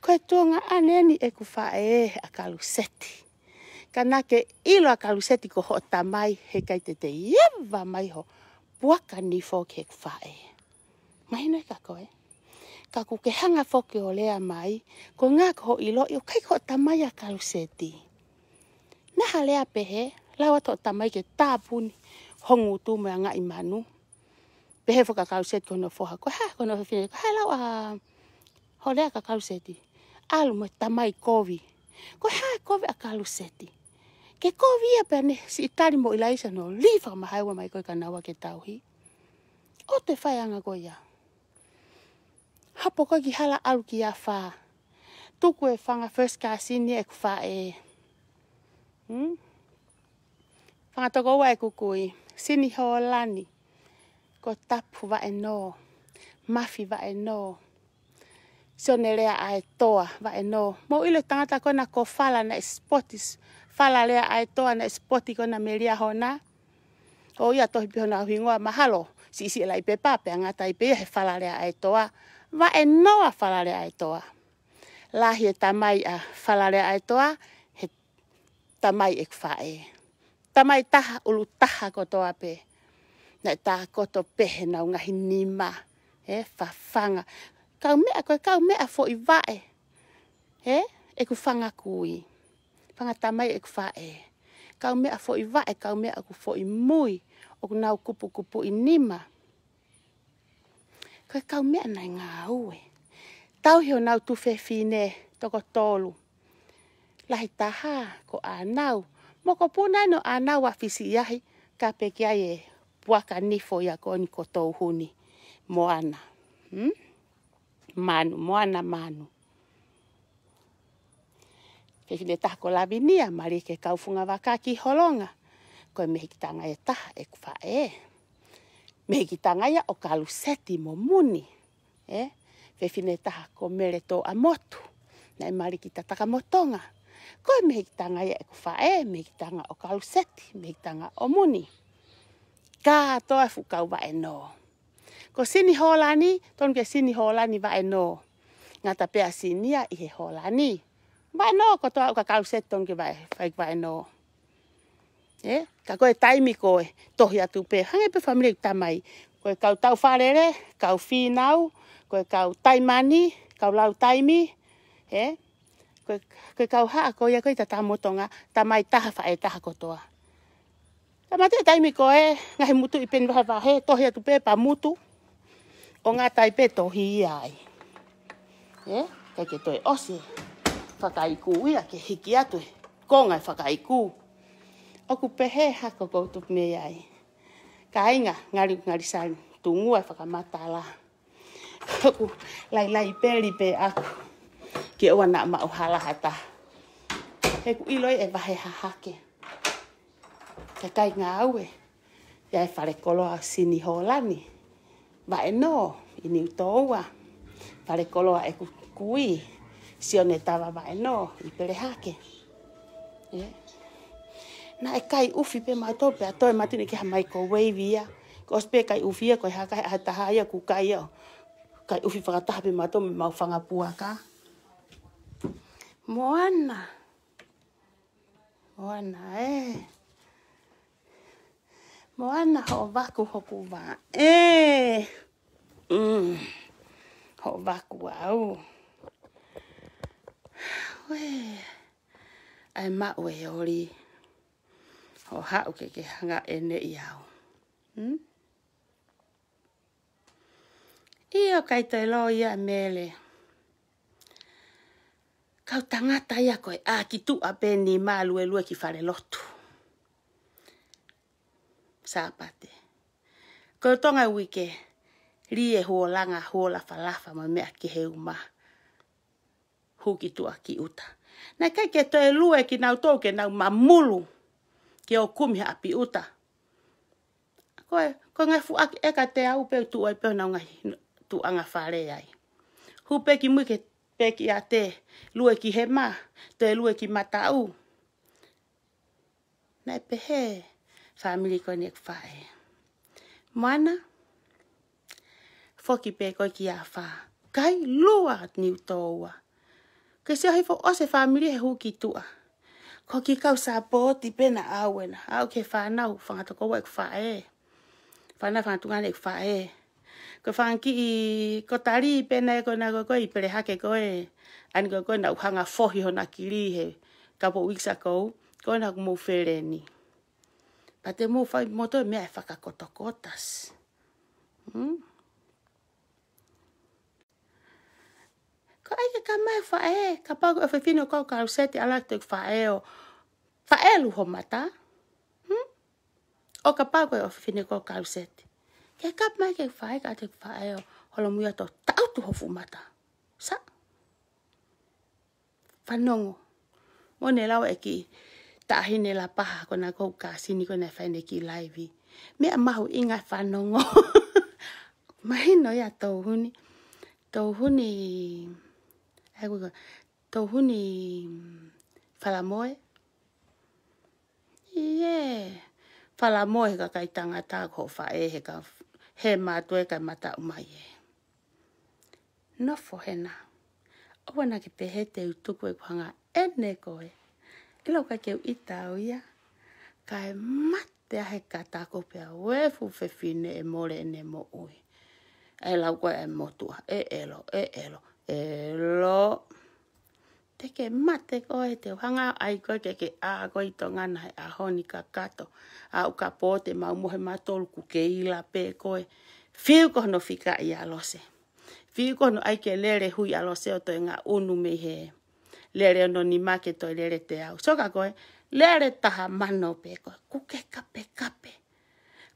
ko e tuongaʻane eni ʻeku faʻē ʻa Kaluseti. Ka naʻa ke ʻilo ʻa Kaluseti ko hoʻo tamai he ʻikai te te iava mai ho puaka nifo ke ʻeku faʻē. Mahino ē ka ko ē. Ka ʻoku ke hanga foki ʻo lea mai, ko e ngaahi ko hoʻo ʻiloʻi ʻoku ʻikai ko hoʻo tamai ʻa Kaluseti. Naʻa ha lea pehē, lau atu hoʻo tamai ke tāpuni, ho ngutu mo e angaʻi manu. Pehē foki ʻa Kaluseti ko hono foha, ko e hā, ko hono fefine, ko e hā lau ʻa hoʻo lea kia Kaluseti. ʻAlu mo e tamai kovi. Ko e hā e kovi ʻa Kaluseti. Ke kovi ia pea ne siʻi tali mo ʻIlaisa ʻo lī fakamahau mai ko e kanaua ke tauhi. ʻO te fai anga ko ia. Hapo ko ki hala ʻalu ki afā. Tuku e fanga first cousin ia ʻeku faʻē. Hmm? Fanga tokoua ʻeku kui. Sini Holani. Ko Tapu Vaʻenō. Mafi Vaʻenō. Sione Lea ʻAetoa Vaʻenō. Mou ʻilo e tangata ko ena ko Fala naʻe sipoti, Fala Lea ʻAetoa naʻe sipoti ko ena mei Liahona. ʻO ia tohi pē hono hingoa mahalo, siʻisiʻi e laʻi pepa, pea ngata ai pē ia he Fala Lea ʻAetoa. Vaʻenō ʻa Fala Lea ʻAetoa. Lahi e tamai ʻa Fala Lea ʻAetoa, he tamai ʻeku faʻē. Tamai taha, ʻulu taha kotoa pē. Naʻe tākoto pē heʻenau ngaahi nima, ē, fafanga. Kaumeʻa, ko e kaumeʻa foʻi vaʻe. Ē, ʻeku fanga kui. Fanga tamai ʻeku faʻē. Kaumeʻa foʻi vaʻe, kaumeʻa ʻoku foʻi mui, ʻoku nau kupukupuʻi nima. Ko e kaumeʻa naʻe ngāue. Tauhi honau tuofefine toko tolu. Lahi taha ko ʻĀnau. Mokopuna ʻi no ʻĀnau ʻa Fisi ʻi ai, ka peki ai e puaka nifo ia ko eni ko Touhuni. Moana. Hmm? Manu, Moana Manu. Fefine taha ko Lavinia, mali ke kau fungavaka ki Holonga. Ko e mehikitanga ʻe taha ʻeku faʻē. Mehikitanga ia ʻo Kaluseti mo Muni. Ē? Fefine taha ko Mele Toʻamotu. Naʻe mali ki Tatakamotonga. Ko e mehikitanga ia ʻeku faʻē, mehikitanga ʻo Kaluseti, mehikitanga ʻo Muni. Kātoa e fuʻu kau vaʻenō. Ko Sini Hōlani, tonu ke Sini Hōlani vaʻenō. Ngata pē ʻa Sini ia ʻi he Hōlani. Vaʻenō, kotoa ʻoku ka Kaluseti tonu ke vaʻe, fai vaʻenō. Ē, ka ko e taimi ko ē, tohi atu pē, hangē pē fāmili ʻeku tamai. Ko e kau Taufalele, kau Fīnau, ko e kau Taimani, kau Lautaimi, ē? Ko e, ko e kau haʻa ko ia ko ē Tatakamotonga, tamai taha faʻē taha kotoa. Ka mate taimi ko ē, ngaahi mutuʻi pē ni vahevahe, tohi atu pē pea mutu. ʻO ngata ai pē tohi ia ai. Ē, ʻikai ke toe ʻosi. Fakaiku ia ke hiki atu e konga e fakaiku. ʻOku pehē hako kou tupu mei ai. Kāinga, ngali, ngali sali, tungua e fakamatala. ʻOku lailai peli pē ʻaku. Ke ʻoua naʻa maʻu hala ha taha. He ʻoku ʻiloʻi e vahe hahake. Kakai ngāue. ʻI ai e falekoloa Sini Hōlani. Vaʻenō, ʻi Niutōua. Falekoloa ʻeku kui. Sione Tava vaʻenō, ʻi Pelehake. Ē. Naʻe kai ʻufi pē mautolu pea toe matuʻi ke ha microwave ia. Ko ʻosi pē kai ʻufi ia, ko e haka he ʻaho taha ia kuo kai ia. Kai ʻufi fakataha pē mautolu mei heʻemau fanga puaka. Moana. Moana, ē. Moana hoʻo vaku hoku vaʻe. Mm. Hoʻo vaku au. Uē. ʻAi maʻu e oli. Hoʻo haʻu ke ke hanga ʻene ʻi au. Hmm? ʻIo kai toe lō ia Mele. Kau tangata ia ko e ʻā ki tuʻa pē ni mā luelue ki fale lotu. Sāpate. Ko e tonga uike, lī e huolanga, huo lafalafa mo e meʻa kehe uma. Hū ki tuʻa ki ʻuta. Naʻe ʻikai ke toe lue kinautolu ke nau mamulu. Ke ō kumi ha ʻapi ʻuta. Ko e, ko e ngaahi fuʻaki ʻeka teau pē tuʻu ai pē honau ngaahi tuʻanga fale ai. Hū pē ki mui ke pē ki ʻate, lue ki hema, toe lue ki mataʻu. Naʻe pehē, fāmili ko eni ʻeku faʻē. Moana, foki pē koe ki ʻAfā. Kai lua Niutōua. Ke sio hifo ʻosi e fāmili he hū ki tuʻa. Ko e kiʻi kau sāpooti pē naʻa ʻave na. Aʻu ki he fānau, fanga tokoua ʻeku faʻē. Fānau fanga tuongaʻane ʻeku faʻē. Ko e fanga kiʻi, ko Tali pē naʻe ko ena ko ē ʻi Pelehake ko ē. ʻAni ko ē ko ē naʻa ku hanga fohi hona kili he couple weeks ago. Ko ena ʻoku mou feleni. Pea te mou fai moutolu e meʻa ʻe fakakotokotasi. Hmm? Ko ai ke kamai faʻē, kapau ko e ʻofefine ʻoku kau Kaluseti ʻalu atu ki he faʻē ʻo faʻelu ho mata. Hmm? ʻO kapau ko e ʻofefine ʻoku kau Kaluseti. Ke kamai ke faʻē ka te faʻē ʻo holomui atu ʻo taʻutu ho fuʻu mata. Sa. Fanongo. Mo ne lau e kiʻi taʻahine Lapaha ko ena ko e kasini ko ena fai ʻene kiʻi laivi. Meʻa mahuʻinga fanongo. Mahino ia Touhuni. Touhuni. Ai, ko e Touhuni Falamoe. ʻIo. Falamoe he kakai tangata ko e faʻē he ka he mātuʻa e kai mataʻu mai ē. Nofo hena. ʻOua naʻa ke pehē te u tuku ʻeku hanga ʻene koe. ʻIlo ka ke u ʻita au ia. Kae mate ʻa he kata ko pea uefu fefine ʻe mole ʻene moʻui. ʻE lau ko e motuʻa. ʻE ʻelo, ʻe ʻelo, ʻelo. Te ke mate koe, te u hanga ʻo ʻai koe ke ke ʻā koe ʻi Tonga na he ʻaho ni kakato. ʻA ʻuka pō te mau mohe matolu kuo ke ila pē koe. Fiu ko hono fika ʻia Lose. Fiu ko hono ʻai ke lele hui ʻa Lose ʻo toe ngaʻunu mei he lele ono nima ke toe lele teau. Sio ka koe, lele taha mano pē koe. Kuo ke kapekape.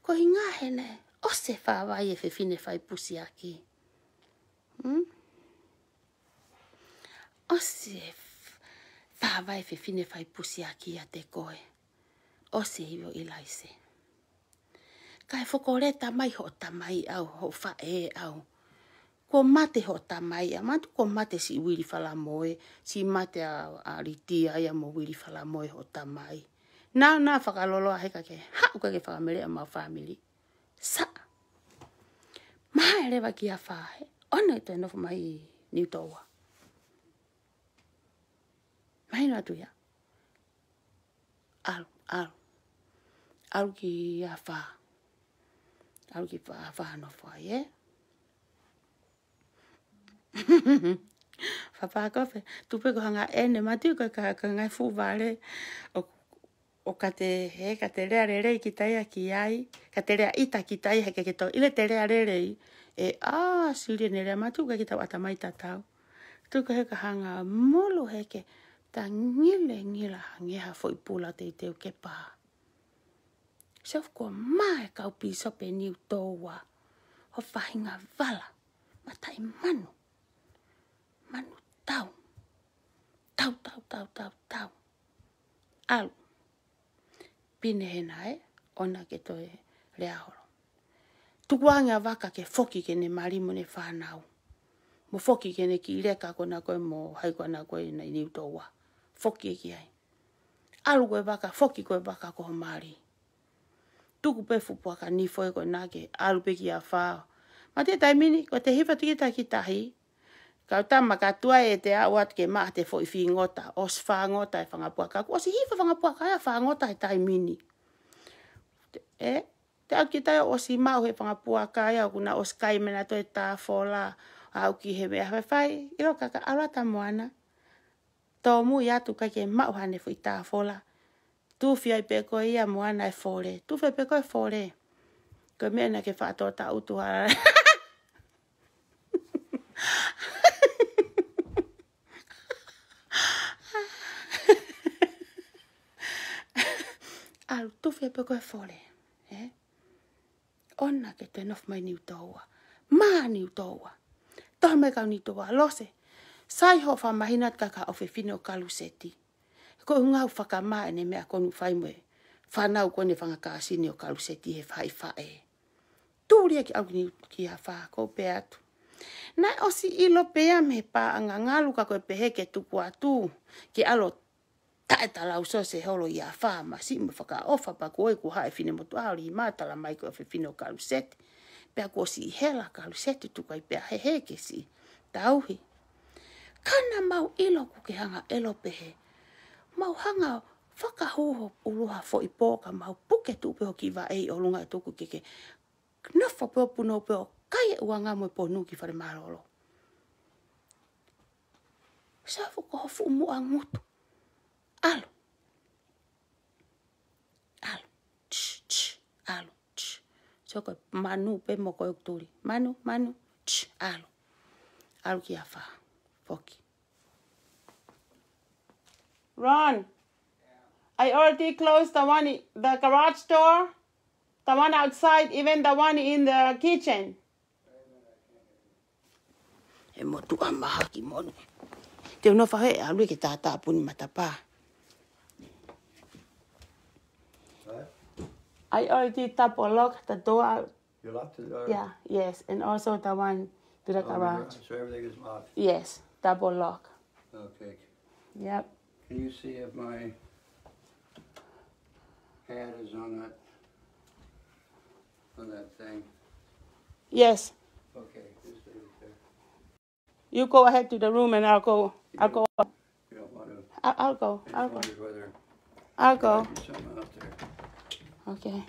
Ko e ʻuhinga he naʻe ʻosi e fāvai e fefine fai pusiaki. Hmm? ʻOsi e f-, fāvai e fefine fai pusiaki ʻiate koe. ʻOsi e ivi ʻo ʻIlaise. Kae fokoleta mai hoʻo tamai ʻau, hoʻo faʻē ʻau. Kuo mate hoʻo tamai ʻau, manatu kuo mate siʻi Uili Falamoe, siʻi mate ʻa, ʻa Litia ia mo Uili Falamoe hoʻo tamai. Nau, nau fakaloloa he ka ke, haʻu ka ke fakamele ʻa mau fāmili. Sa. Maha e leva ki afā he, ʻoua naʻa toe nofo mai Niutōua. Mahino atu ia. ʻAlu, ʻalu. ʻAlu ki afā. ʻAlu ki afā, afā nofo ai, ē? Fafā kofe, tupe ko hanga ʻene mati ko ka, ka ngai fuʻu vale. ʻO, ʻo ka te, he, ka te lea lelei kita ia ki ai, ka te lea ʻita kita ia he ke ke tau, ʻilo te lea lelei. ʻE, ʻā, sili ʻene lea mati ko ke tau ʻatamai tatau. Tuku he ka hanga mulu he ke ta ngile ngila hange ha foʻi pula teiteu ke pā. Sio ko e mā e kau pīsope Niutōua. Ho faʻahinga vala. Mataʻi manu. Manu tau. Tau, tau, tau, tau, tau. ʻAlu. Pine hena ē, ʻoua naʻa ke toe lea holo. Tukuange ʻa Vaka ke foki ki heʻene mali mo ʻene fānau. Mo foki ki heʻene kiʻi leka ko ena ko ē mo hai ko ena ko ē naʻe ʻi Niutōua. Foki ē ki ai. ʻAlu ko e Vaka, foki ko e Vaka ki ho mali. Tuku pē fuʻu puaka nifo ē ko ena ke ʻalu pē ki afā. Mate taimi ni, ko te hifa tiki taki tahi. Kau tama ka tuai ʻe te aʻu atu ke maʻa te foʻi fingota, ʻosi fangota e fanga puaka. Kuo ʻosi hifa fanga puaka ia fangota he taimi ni. ʻE, te aʻu ki tai ʻosi maʻu he fanga puaka ia, ʻoku na ʻosi kai mena toe tafola, aʻu ki he meʻa fai fai, ʻilo kaka ʻalu atu Moana. Tōmui atu kae ke maʻu haʻane foʻi tafola. Tufi ai pē ko ia Moana e fole. Tufi ai pē ko e fole. Ko e meʻa naʻa ke faʻa tō ta utu hala. ʻAlu tufi ai pē ko e fole. Ē? ʻOua naʻa ke toe nofo mai Niutōua. Mā Niutōua. Tohi mai kau Niutōua Lose. Sai hoʻo fakamahino atu kaka ʻofefine ʻo Kaluseti. Ko e ʻuhinga ʻoku fakamā ʻene meʻa ko eni ʻoku fai mo e fānau ko eni fanga kāsini ʻo Kaluseti he faʻifaʻi. Tuli ē ki ʻalu ki Niu-, ki afā ko pē atu. Naʻe ʻosi ʻilo pē ia mei he paʻanga ngalu ka ko e pehē ke tuku atu. Ke ʻalu taʻe talausosi holo ʻi afā masiʻi mo fakaʻofa pea ko e kuo haʻu e finemotuʻa ʻo lima talamai ko e ʻofefine ʻo Kaluseti. Pea kuo siʻi hela Kaluseti tuku ai pea he he ke siʻi tauhi. Ka naʻa mau ʻilo kuo ke hanga ʻelo pehē. Mau hanga fakahū ho ʻulu ha foʻi pō ka mau puke tuʻu pē ho kiʻi vaʻe ʻi ʻolunga ʻe tuku ke ke nofo pē ʻo punou pē ʻo kai e ʻuanga mo e ponu ki fale mālōlō. Sio ko ho fuʻu muʻa ngutu. ʻAlu. ʻAlu. Tsh, tsh, ʻalu. Tsh. Sio ko e manu pē mo ko e tuli. Manu, manu. Tsh, ʻalu. ʻAlu ki afā. Foki. Ron, I already closed the one, i-, the garage door, the one outside, even the one in the kitchen. He motuʻa mahaki monu. Te u nofo he ʻalu ke tātāpuni matapā. What? I already double lock the door. You locked the door? Yeah, yes, and also the one to the garage. Oh, the garage, so everything is locked? Yes, double lock. Okay. Yep. Can you see if my pad is on that, on that thing? Yes. Okay, just leave it there. You go ahead to the room and I'll go, I'll go. You don't want to. I, I'll go, I'll go. I just wondered whether I'll go. There's something out there. Okay.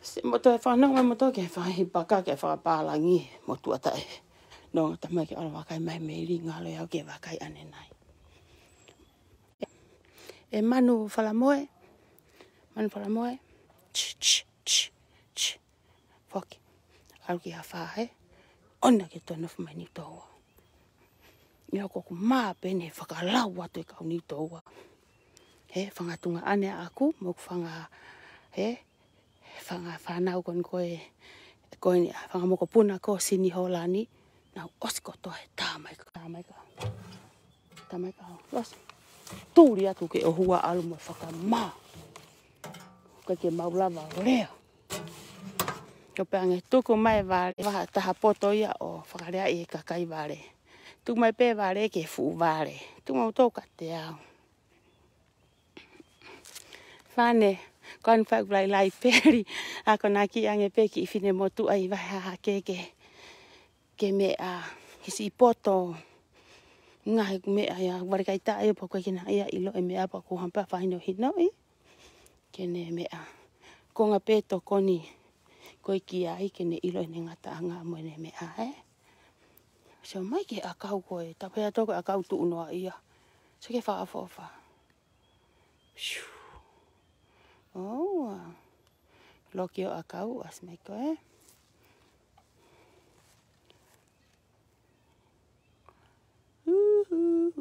Sio moutolu e fānau, moutolu ke fai paka ke fakapālangi, motuʻa taʻe. Nonga tamai ke ʻalu vakai mai mei linga lo au ke vakai ʻanenai. ʻE manu falamoe, manu falamoe, ch, ch, ch, ch. Foki, ʻalu ki ha fā he, ʻoua ke toe nofo mai Niutōua. ʻIo ko ʻeku mā pē ne fakalau atu e kau Niutōua. He, fanga tuongaʻane ʻaʻaku, mo ʻeku fanga, he, fanga fānau ko eni ko e, ko eni, fanga mokopuna ko Sini Hōlani, nau ʻosi kotoa he tā mai ka, tā mai ka. Tā mai ka, ʻosi. Tuli atu ke ʻohua ʻalu mo fakamā. Ko e ke mau lava ʻo lea. Ko pē ange tuku mai vale, vaha taha poto ia ʻo fakaleaʻi e kakai vale. Tuku mai pē vale ke fuʻu vale. Tuku mau tō ka te au. Fane, ko ʻeku fai ʻeku lailai peli, ʻa ko ʻena kiʻi ange pē kiʻi finemotuʻa ʻi vahe hahake ke, ke meʻa, ke siʻi poto, ngaahi meʻa ia, vale kai tā ia pea ko e ke na ia ʻilo e meʻa pea ko hampa fahinohinoʻi, ke ne meʻa. Ko ngā pē tokoni, ko e ki ai ke ne ʻilo ʻene ngataʻanga mo ʻene meʻa, ē? Sio mai ki he ʻakau ko e, tapea toko ʻakau tuʻunoa ia. Sio ke fakaʻofoʻofa. Shoo. ʻOua. Loki ʻo ʻakau, ʻasi mai ko e. Uhu.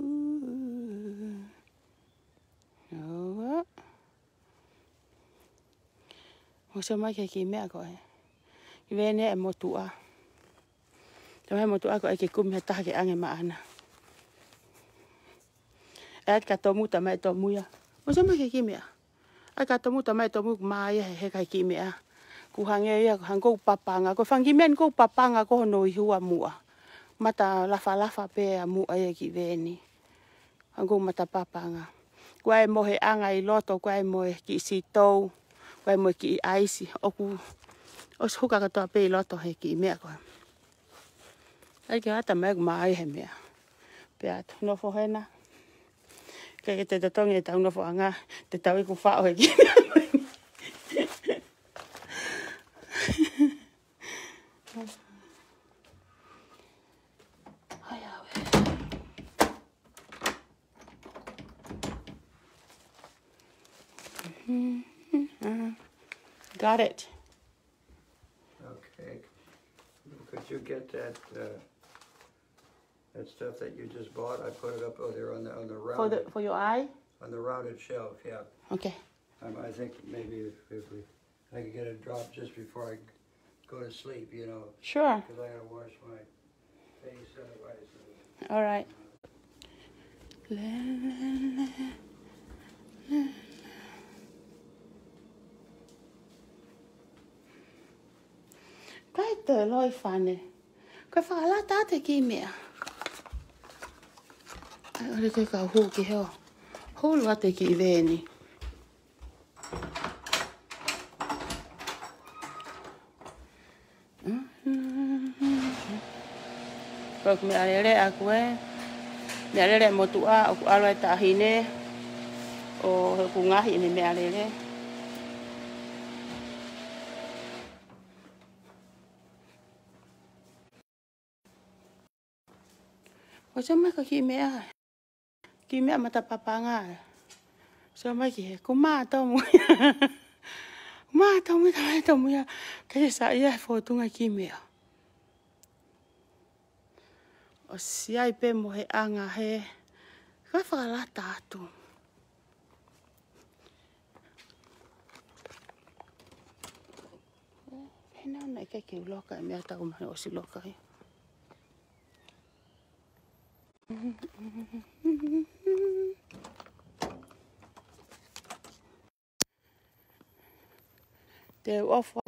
ʻOua. Mo sio mai ki he kiʻi meʻa ko e. Ki vene e motuʻa. Tamai motuʻa ko e ke kumi ha taha ke ange maʻana. ʻE ʻai ka tomu tamai tomu ia. Mo sio mai ki he kiʻi meʻa. ʻAi ka tomu tamai tomu mā ia he, he kai kiʻi meʻa. Ku hangē ia, hangē ʻoku papanga. Ko e fanga kiʻi meʻa ni ʻoku papanga ko hono ʻi hua muʻa. Mata lafalafa pē ʻa muʻa ia ki veni. Hangē ʻoku mata papanga. Ko e mohe ʻanga ʻi loto, ko e mohe kiʻi sitou, ko e mohe kiʻi ʻaisi. ʻOku, ʻosi huka kotoa pē ʻi loto he kiʻi meʻa ko e. ʻAi ke ata mai ʻeku mā ʻi he meʻa. Pea atu, nofo hena. Ke, ke te totongi e tau nofoʻanga, te tau iku faʻo he kiʻi meʻa. Hai au e. Got it. Okay. Could you get that, uh, that stuff that you just bought? I put it up over there on the, on the round. For the, for your eye? On the rounded shelf, yeah. Okay. Um, I think maybe if, if we, I could get a drop just before I go to sleep, you know. Sure. 'Cause I gotta wash my face otherwise. All right. Kai te loi fane. Ko e fakalata atu e kiʻi meʻa. ʻAi, ʻoua ke kau hū ki heo. Hulu atu e kiʻi veni. Ko ʻeku meʻalele ʻaku ē. Meʻalele motuʻa, ʻoku ʻalu e taʻahine. ʻO ʻoku ngaahi ʻene meʻalele. Ko sio mai ko e kiʻi meʻa. Kiʻi meʻa mata papanga. Sio mai ki he, ko mā tomu ia. Mā tomu ia, tamai tomu ia. Ke sa ia he fotunga kiʻi meʻa. ʻOsi ai pē mohe ʻanga he. Ka fakalata atu. He naʻa na ʻikai ke u loka e meʻa tau mai ʻosi loka ia. Te u ʻofa.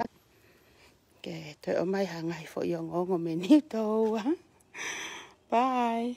Ke toe ʻomai ha ngaahi foʻi ongoongo mei Niutōua. Bye.